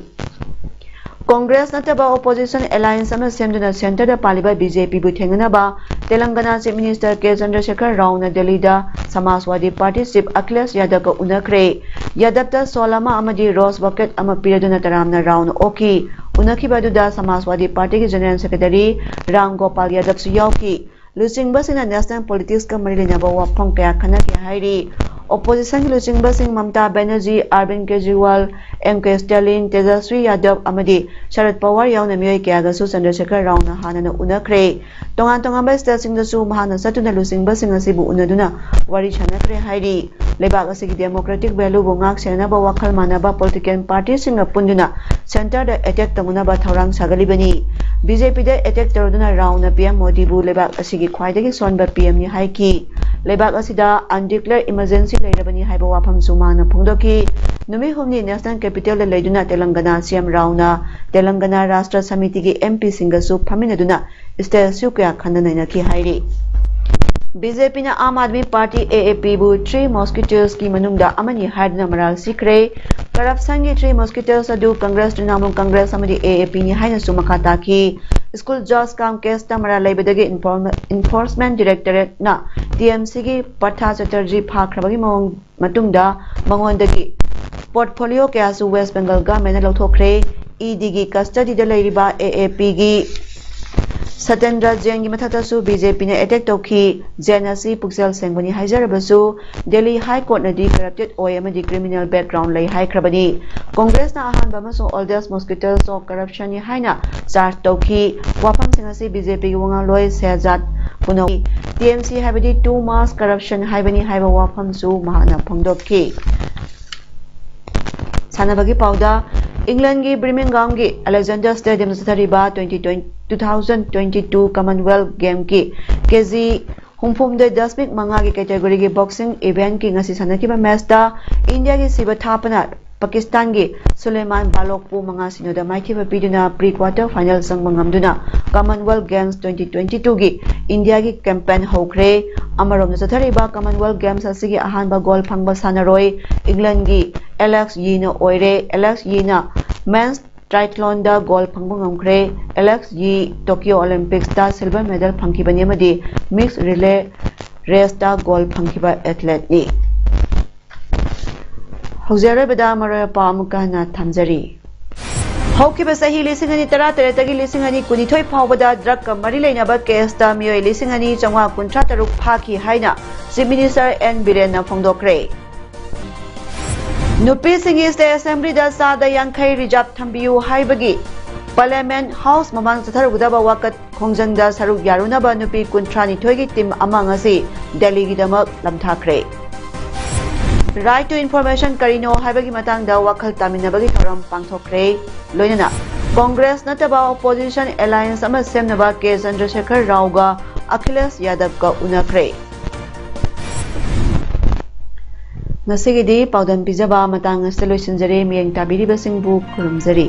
ꯀꯣꯡꯒ꯭ꯔꯦꯁ ꯅꯠꯇꯕ ꯑꯣꯄꯣꯖꯤꯁꯟ ꯑꯦꯂꯥꯌꯟꯁ ꯑꯃ ꯁꯦꯝꯗꯨꯅ ꯁꯦꯟꯇꯔꯗ ꯄꯥꯜꯂꯤꯕ ꯕꯤ ꯖꯦ ꯄꯤꯕꯨ ꯊꯦꯡꯅꯅꯕ ꯇꯦꯂꯪꯒꯅꯥ ꯆꯤꯐ ꯃꯤꯅꯤꯁꯇꯔ ꯀꯦ ꯆꯟꯗ꯭ꯔꯁꯦꯈꯔ ꯔꯥꯎꯅ ꯗꯦꯜꯂꯤꯗ ꯁꯃꯥꯖꯋꯥꯗꯤ ꯄꯥꯔꯇꯤ ꯆꯤꯐ ꯑꯈꯤꯂꯦꯁ ꯌꯥꯗꯕꯀ ꯎꯅꯈ꯭ꯔꯦ꯫ ꯌꯥꯗꯕꯇ ꯁꯣꯜ ꯑꯃ ꯑꯃꯗꯤ ꯔꯣꯁ ꯕꯀꯦꯠ ꯑꯃ ꯄꯤꯔꯗꯨꯅ ꯇꯔꯥꯝꯅ ꯔꯥꯎꯅ ꯑꯣꯛꯈꯤ꯫ ꯎꯅꯈꯤꯕ ꯑꯗꯨꯗ ꯁꯃꯥꯖꯋꯥꯗꯤ ꯄꯥꯔꯇꯤꯒꯤ ꯖꯦꯅꯔꯦꯜ ꯁꯦꯀ꯭ꯔꯦꯇꯔꯤ ꯔꯥꯝ ꯒꯣꯄꯥꯜ ꯌꯥꯗꯕꯁꯨ ꯌꯥꯎꯈꯤ꯫ ꯂꯨꯆꯤꯡꯕꯁꯤꯡꯅ ꯅꯦꯁꯅꯦꯜ ꯄꯣꯂꯤꯇꯤꯛꯁꯀ ꯃꯔꯤ ꯂꯩꯅꯕ ꯋꯥꯐꯝ ꯀꯌꯥ ꯈꯟꯅꯈꯤ ꯍꯥꯏꯔꯤ꯫ ꯑꯣꯄꯣꯖꯤꯁꯟꯒꯤ ꯂꯨꯆꯤꯡꯕꯁꯤꯡ ꯃꯃꯇꯥ ꯕꯦꯅꯔꯖꯤ, ꯑꯔꯕꯤꯟ ꯀꯦꯖꯔꯤꯋꯥꯜ, ꯑꯦꯝ ꯀꯦ ꯁ꯭ꯇꯦꯂꯤꯟ, ꯇꯦꯖꯁ꯭ꯋꯤ ꯌꯥꯗꯕ ꯑꯃꯗꯤ ꯁꯔꯠ ꯄꯋꯥꯔ ꯌꯥꯎꯅ ꯃꯤꯑꯣꯏ ꯀꯌꯥꯒꯁꯨ ꯆꯟꯗ꯭ꯔꯁꯦꯈꯔ ꯔꯥꯎꯅ ꯍꯥꯟꯅꯅ ꯎꯅꯈ꯭ꯔꯦ꯫ ꯇꯣꯉꯥꯟ ꯇꯣꯉꯥꯟꯕ ꯁ꯭ꯇꯦꯠꯁꯤꯡꯗꯁꯨ ꯃꯍꯥꯛꯅ ꯆꯠꯇꯨꯅ ꯂꯨꯆꯤꯡꯕꯁꯤꯡ ꯑꯁꯤꯕꯨ ꯎꯅꯗꯨꯅ ꯋꯥꯔꯤ ꯁꯥꯟꯅꯈ꯭ꯔꯦ ꯍꯥꯏꯔꯤ꯫ ꯂꯩꯕꯥꯛ ꯑꯁꯤꯒꯤ ꯗꯦꯃꯣꯀ꯭ꯔꯦꯇꯤꯛ ꯚꯦꯂꯨꯕꯨ ꯉꯥꯛ ꯁꯦꯟꯅꯅꯕ ꯋꯥꯈꯜ ꯃꯥꯟꯅꯕ ꯄꯣꯂꯤꯇꯤꯀꯦꯜ ꯄꯥꯔꯇꯤꯁꯤꯡꯒ ꯄꯨꯟꯗꯨꯅ ꯁꯦꯟꯇꯔꯗ ꯑꯦꯇꯦꯛ ꯇꯧꯅꯅꯕ ꯊꯧꯔꯥꯡ ꯁꯥꯒꯠꯂꯤꯕꯅꯤ꯫ ꯕꯤ ꯖꯦ ꯄꯤꯗ ꯑꯦꯇꯦꯛ ꯇꯧꯔꯗꯨꯅ ꯔꯥꯎꯅ ꯄꯤ ꯑꯦꯝ ꯃꯣꯗꯤꯕꯨ ꯂꯩꯕꯥꯛ ꯑꯁꯤꯒꯤ ꯈ꯭ꯋꯥꯏꯗꯒꯤ ꯁꯣꯟꯕ ꯄꯤ ꯑꯦꯝꯅꯤ ꯍꯥꯏꯈꯤ꯫ ꯂꯩꯕꯥꯛ ꯑꯁꯤꯗ undeclared emergency ꯂꯩꯔꯕꯅꯤ ꯍꯥꯏꯕ ꯋꯥꯐꯝꯁꯨ ꯃꯍꯥꯛꯅ ꯐꯣꯡꯗꯣꯛꯈꯤ꯫ ꯅꯨꯃꯤꯠ ꯍꯨꯝꯅꯤ ꯅꯦꯁꯅꯦꯜ ꯀꯦꯄꯤꯇꯦꯜꯗ ꯂꯩꯗꯨꯅ ꯇꯦꯂꯪꯒꯅꯥ ꯁꯤ ꯑꯦꯝ ꯔꯥꯎꯅ ꯇꯦꯂꯪꯒꯅꯥ ꯔꯥꯁꯇ꯭ꯔ ꯁꯃꯤꯇꯤꯒꯤ ꯑꯦꯝ ꯄꯤꯁꯤꯡꯒꯁꯨ ꯐꯝꯃꯤꯟꯅꯗꯨꯅ ꯏꯁꯇꯦꯁꯨ ꯀꯌꯥ ꯈꯟꯅ ꯅꯩꯅꯈꯤ ꯍꯥꯏꯔꯤ꯫ ꯕꯤ ꯖꯦ ꯄꯤꯅ ꯑꯥꯝ ꯑꯥꯗꯃꯤ ꯄꯥꯔꯇꯤ, ꯑꯦ ꯑꯦ ꯄꯤꯕꯨ Three Musketeersꯀꯤ ꯃꯅꯨꯡꯗ ꯑꯃꯅꯤ ꯍꯥꯏꯗꯨꯅ ꯃꯔꯥꯜ ꯁꯤꯈ꯭ꯔꯦ꯫ Corruptionꯒꯤ Three Musketeers ꯑꯗꯨ ꯀꯪꯒ꯭ꯔꯦꯁ, ꯇ꯭ꯔꯤꯅꯥꯃꯨꯜ ꯀꯪꯒ꯭ꯔꯦꯁ ꯑꯃꯗꯤ ꯑꯦ ꯑꯦ ꯄꯤꯅꯤ ꯍꯥꯏꯅꯁꯨ ꯃꯈꯥ ꯇꯥꯈꯤ꯫ ꯁ꯭ꯀꯨꯜ ꯖꯣꯁ ꯀꯥꯝ ꯀꯦꯁꯇ ꯃꯔꯥꯜ ꯂꯩꯕꯗꯒꯤ ꯏꯟꯐꯣꯔꯃ-, Enforcement Directorateꯅ ꯇꯤ ꯑꯦꯝ ꯁꯤꯒꯤ ꯄꯥꯔꯊ ꯆꯦꯇꯔꯖꯤ ꯐꯥꯈ꯭ꯔꯕꯒꯤ ꯃꯑꯣꯡ ꯃꯇꯨꯡꯗ ꯃꯉꯣꯟꯗꯒꯤ portfolio ꯀꯌꯥꯁꯨ ꯋꯦꯁ ꯕꯦꯡꯒꯜ ꯒꯚꯔꯟꯃꯦꯟꯠꯅ ꯂꯧꯊꯣꯛꯈ꯭ꯔꯦ꯫ ꯏ ꯗꯤꯒꯤ ꯀꯁꯇꯗꯤꯗ ꯂꯩꯔꯤꯕ ꯑꯦ ꯑꯦ ꯄꯤꯒꯤ ꯁꯇꯦꯟꯗ꯭ꯔ ꯖꯦꯟꯒꯤ ꯃꯊꯛꯇꯁꯨ ꯕꯤ ꯖꯦ ꯄꯤꯅ ꯑꯦꯇꯦꯛ ꯇꯧꯈꯤ꯫ ꯖꯦꯟ ꯑꯁꯤ ꯄꯨꯛꯆꯦꯜ ꯁꯦꯡꯕꯅꯤ ꯍꯥꯏꯖꯔꯕꯁꯨ ꯗꯦꯜꯂꯤ ꯍꯥꯏ ꯀꯣꯔꯠꯅꯗꯤ corrupted ꯑꯣꯏ ꯑꯃꯗꯤ criminal background ꯂꯩ ꯍꯥꯏꯈ꯭ꯔꯕꯅꯤ꯫ ꯀꯣꯡꯒ꯭ꯔꯦꯁꯅ ꯑꯍꯥꯟꯕ ꯑꯃꯁꯨꯡ oldest Musketeers of corruptionꯅꯤ ꯍꯥꯏꯅ ꯆꯥꯔꯖ ꯇꯧꯈꯤ꯫ ꯋꯥꯐꯝꯁꯤꯡ ꯑꯁꯤ ꯕꯤ ꯖꯦ ꯄꯤꯒꯤ ꯋꯥꯉꯥꯡꯂꯣꯏ ꯁꯦꯍꯖꯥꯗ ꯄꯨꯅꯧ ꯇꯤ ꯑꯦꯝ ꯁꯤ ꯍꯥꯏꯕꯗꯤ Two Mass Corruption ꯍꯥꯏꯕꯅꯤ ꯍꯥꯏꯕ ꯋꯥꯐꯝꯁꯨ ꯃꯍꯥꯛꯅ ꯐꯣꯡꯗꯣꯛꯈꯤ꯫ ꯁꯥꯟꯅꯕꯒꯤ ꯄꯥꯎꯗ, ꯏꯪꯂꯦꯟꯒꯤ ꯕꯔꯃꯤꯡꯒꯝꯒꯤ ꯑꯂꯦꯛꯖꯦꯟꯗꯔ ꯁ꯭ꯇꯦꯗꯤꯌꯝꯗ ꯆꯠꯊꯔꯤꯕ twenty twenty, two thousand twenty-two Commonwealth Gamesꯀꯤ ꯀꯦ ꯖꯤ ꯍꯨꯝꯐꯨꯍꯨꯝꯗꯣꯏ ꯗꯁꯃꯤꯛ ꯃꯉꯥꯒꯤ categoryꯒꯤ boxing eventꯀꯤ ꯉꯁꯤ ꯁꯥꯟꯅꯈꯤꯕ matchꯇ ꯏꯟꯗꯤꯌꯥꯒꯤ ꯁꯤꯕ ꯊꯥꯄꯅ ꯄꯥꯀꯤꯁꯇꯥꯟꯒꯤ ꯁꯨꯂꯦꯃꯥꯟ ꯕꯥꯂꯣꯛꯄꯨ ꯃꯉꯥ ꯁꯤꯅꯣꯗ ꯃꯥꯏꯊꯤꯕ ꯄꯤꯗꯨꯅ pre quarter final ꯆꯪꯕ ꯉꯝꯗꯨꯅ Commonwealth Games twenty twenty-twoꯒꯤ ꯏꯟꯗꯤꯌꯥꯒꯤ campaign ꯍꯧꯈ꯭ꯔꯦ꯫ ꯑꯃꯔꯣꯝꯗ ꯆꯠꯊꯔꯤꯕ Commonwealth Games ꯑꯁꯤꯒꯤ ꯑꯍꯥꯟꯕ gold ꯐꯪꯕ ꯁꯥꯟꯅꯔꯣꯏ ꯏꯪꯂꯦꯟꯒꯤ ꯑꯦꯂꯦꯛꯁ ꯌꯤꯅ ꯑꯣꯏꯔꯦ꯫ ꯑꯦꯂꯦꯛꯁ ꯌꯤꯅ men's triathlonꯗ gold ꯐꯪꯕ ꯉꯝꯈ꯭ꯔꯦ꯫ ꯑꯦꯂꯦꯛꯁ ꯌꯤ Tokyo Olympicsꯇ silver medal ꯐꯪꯈꯤꯕꯅꯤ ꯑꯃꯗꯤ mixed relay raceꯇ gold ꯐꯪꯈꯤꯕ athleteꯅꯤ꯫ ꯍꯧꯖꯤꯛ ꯑꯔꯣꯏꯕꯗ ꯃꯔꯨꯑꯣꯏꯕ ꯄꯥꯎ ꯑꯃꯨꯛꯀ ꯍꯟꯅ ꯊꯝꯖꯔꯤ꯫ ꯍꯧꯈꯤꯕ ꯆꯍꯤ ꯂꯤꯁꯤꯡ ꯑꯅꯤ ꯇꯔꯥꯇꯔꯦꯠꯇꯒꯤ ꯂꯤꯁꯤꯡ ꯑꯅꯤ ꯀꯨꯟꯅꯤꯊꯣꯏ ꯐꯥꯎꯕꯗ drugꯀ ꯃꯔꯤ ꯂꯩꯅꯕ caseꯇ ꯃꯤꯑꯣꯏ ꯂꯤꯁꯤꯡ ꯑꯅꯤ ꯆꯥꯝꯃꯉꯥ ꯀꯨꯟꯊ꯭ꯔꯥ ꯇꯔꯨꯛ ꯐꯥꯈꯤ ꯍꯥꯏꯅ Chief Minister N ꯕꯤꯔꯦꯟꯅ ꯐꯣꯡꯗꯣꯛꯈ꯭ꯔꯦ꯫ ꯅꯨꯄꯤꯁꯤꯡꯒꯤ State Assemblyꯗ ꯆꯥꯗ ꯌꯥꯡꯈꯩ reserve ꯊꯝꯕꯤꯌꯨ ꯍꯥꯏꯕꯒꯤ Parliament House ꯃꯃꯥꯡ ꯆꯠꯊꯔꯨꯒꯗꯕ ꯋꯥꯀꯠ ꯈꯣꯡꯖꯪꯗ ꯁꯔꯨꯛ ꯌꯥꯔꯨꯅꯕ ꯅꯨꯄꯤ ꯀꯨꯟꯊ꯭ꯔꯥꯅꯤꯊꯣꯏꯒꯤ team ꯑꯃ ꯉꯁꯤ ꯗꯦꯜꯂꯤꯒꯤꯗꯃꯛ ꯂꯝꯊꯥꯈ꯭ꯔꯦ꯫ Right to information ꯀꯔꯤꯅꯣ ꯍꯥꯏꯕꯒꯤ ꯃꯇꯥꯡꯗ ꯋꯥꯈꯜ ꯇꯥꯃꯤꯟꯅꯕꯒꯤ ꯊꯧꯔꯝ ꯄꯥꯡꯊꯣꯛꯈ꯭ꯔꯦ꯫ ꯂꯣꯏꯅꯅ ꯀꯣꯡꯒ꯭ꯔꯦꯁ ꯅꯠꯇꯕ ꯑꯣꯄꯣꯖꯤꯁꯟ ꯑꯦꯂꯥꯌꯟꯁ ꯑꯃ ꯁꯦꯝꯅꯕ ꯀꯦ ꯆꯟꯗ꯭ꯔꯁꯦꯈꯔ ꯔꯥꯎꯒ ꯑꯈꯤꯂꯦꯁ ꯌꯥꯗꯕꯀ ꯎꯅꯈ꯭ꯔꯦ꯫ ꯉꯁꯤꯒꯤꯗꯤ ꯄꯥꯎꯗꯝ ꯄꯤꯖꯕ ꯃꯇꯥꯡ ꯑꯁꯤꯗ ꯂꯣꯏꯁꯤꯟꯖꯔꯦ꯫ ꯃꯤꯠꯌꯦꯡ ꯇꯥꯕꯤꯔꯤꯕꯁꯤꯡꯕꯨ ꯈꯨꯔꯨꯝꯖꯔꯤ꯫